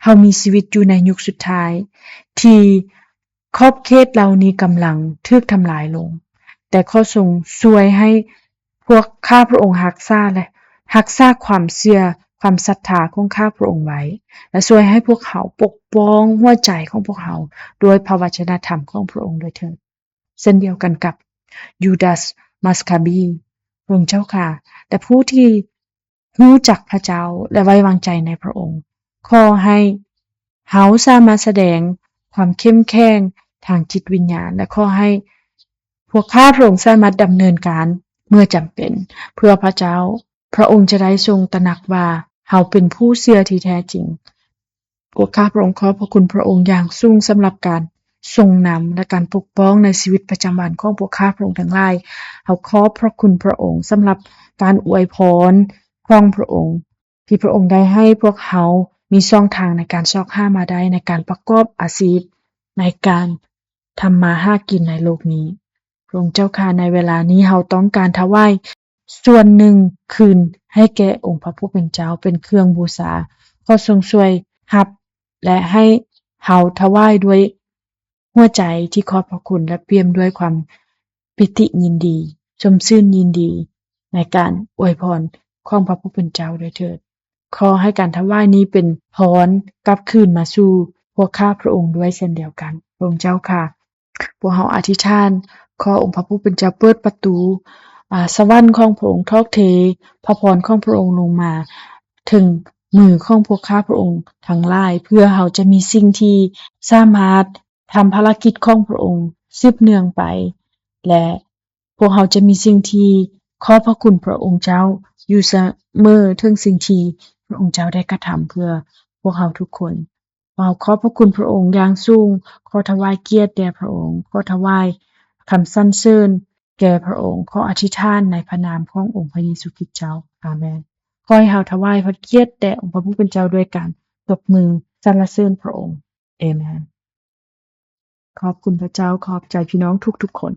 ເຮົາມີຊີວິດຢູ່ໃນຍຸກສຸດທ້າຍທີ່ຂອບເຂດເຫຼົ່ານີ້ກຳລັງຖືກທຳລາຍລົງ, ແຕ່ຂໍຊົງຊ່ວຍໃຫ້ພວກຂ້າພະອົງຮັກສາ ແລະ ຮັກສາຄວາມເຊື່ອ, ຄວາມສັດທາຂອງຂ້າພະອົງໄວ້ ແລະ ຊ່ວຍໃຫ້ພວກເຮົາປົກປ້ອງຫົວໃຈຂອງພວກເຮົາດ້ວຍພະວະຈະນະທຳຂອງພະອົງດ້ວຍເທີ້ນ. ເຊັ່ນດຽວກັນກັບຢູດາສ ມາສຄາບີ. ພະອົງເຈົ້າຂ້າ, ແຕ່ຜູ້ທີ່ ຮູ້ຈັກພະເຈົ້າ ແລະ ໄວ້ວາງໃຈໃນພະອົງ. ຂໍໃຫ້ເຮົາສາມາດສະແດງຄວາມເຂັ້ມແຂງທາງຈິດວິນຍານ ແລະ ຂໍໃຫ້ພວກຂ້າພະອົງສາມາດດຳເນີນການເມື່ອຈຳເປັນ ເພື່ອພະເຈົ້າ. ພະອົງຈະໄດ້ຊົງຕະໜັກວ່າເຮົາເປັນຜູ້ເຊື່ອທີ່ແທ້ຈິງ. ພວກຂ້າພະອົງຂອບພະຄຸນພະອົງຢ່າງສູງສຳລັບການຊົງນຳ ແລະ ການປົກປ້ອງໃນຊີວິດປະຈຳວັນຂອງພວກຂ້າພະອົງທັງຫຼາຍ. ເຮົາຂອບພະຄຸນພະອົງສຳລັບການອວຍພອນຂອງພະອົງ ທີ່ພະອົງໄດ້ໃຫ້ພວກເຮົາມີຊ່ອງທາງໃນການຊອກຫາມາໄດ້ ໃນການປະກອບອາຊີບ ໃນການທຳມາຫາກິນໃນໂລກນີ້. ພະອົງເຈົ້າຂ້າ, ໃນເວລານີ້ເຮົາຕ້ອງການຖວາຍ ສ່ວນໜຶ່ງຄືນໃຫ້ແກ່ອົງພະຜູ້ເປັນເຈົ້າເປັນເຄື່ອງບູຊາ. ຂໍຊົງຊ່ວຍຮັບ ແລະ ໃຫ້ເຮົາຖວາຍດ້ວຍຫົວໃຈທີ່ຂອບພະຄຸນ ແລະ ປ່ຽມດ້ວຍຄວາມປີຕິຍິນດີ, ຊົມຊື່ນຍິນດີໃນການອວຍພອນຂອງພະຜູ້ເປັນເຈົ້າດ້ວຍເທີ້ນ. ຂໍໃຫ້ການຖວາຍນີ້ເປັນພອນກັບຄືນມາສູ່ພວກຂ້າພະອົງດ້ວຍເຊັ່ນດຽວກັນ. ພະອົງເຈົ້າຂ້າ, ພວກເຮົາອະທິຖານ ຂໍອົງພະຜູ້ເປັນເຈົ້າເປີດປະຕູ ອາ ສະຫວັນຂອງພະອົງ, ຖອກເທພະພອນຂອງພະອົງລົງມາເຖິງມືຂອງພວກຂ້າພະອົງທັງຫຼາຍ, ເພື່ອເຮົາຈະມີສິ່ງທີ່ສາມາດທຳພາລະກິດຂອງພະອົງສືບເນື່ອງໄປ ແລະ ພວກເຮົາຈະມີສິ່ງທີ່ຂອບພະຄຸນພະອົງເຈົ້າຢູ່ສະເໝີ ເຖິງສິ່ງທີ່ພະອົງເຈົ້າໄດ້ກະທຳເພື່ອພວກເຮົາທຸກຄົນ. ເຮົາຂອບພະຄຸນພະອົງຢ່າງສູງ. ຂໍຖວາຍກຽດແດ່ພະອົງ. ຂໍຖວາຍຄຳສັນເສີນແກ່ພະອົງ. ຂໍອະທິຖານໃນພະນາມຂອງອົງພະເຢຊູຄຣິດເຈົ້າ. ອາເມນ. ຂໍໃຫ້ເຮົາຖວາຍພະກຽດແດ່ອົງພະຜູ້ເປັນເຈົ້າດ້ວຍການຕົບມືສັນລະເສີນພະອົງ. ເອເມນ. ຂອບຄຸນພະເຈົ້າ. ຂອບໃຈພີ່ນ້ອງທຸກໆຄົນ.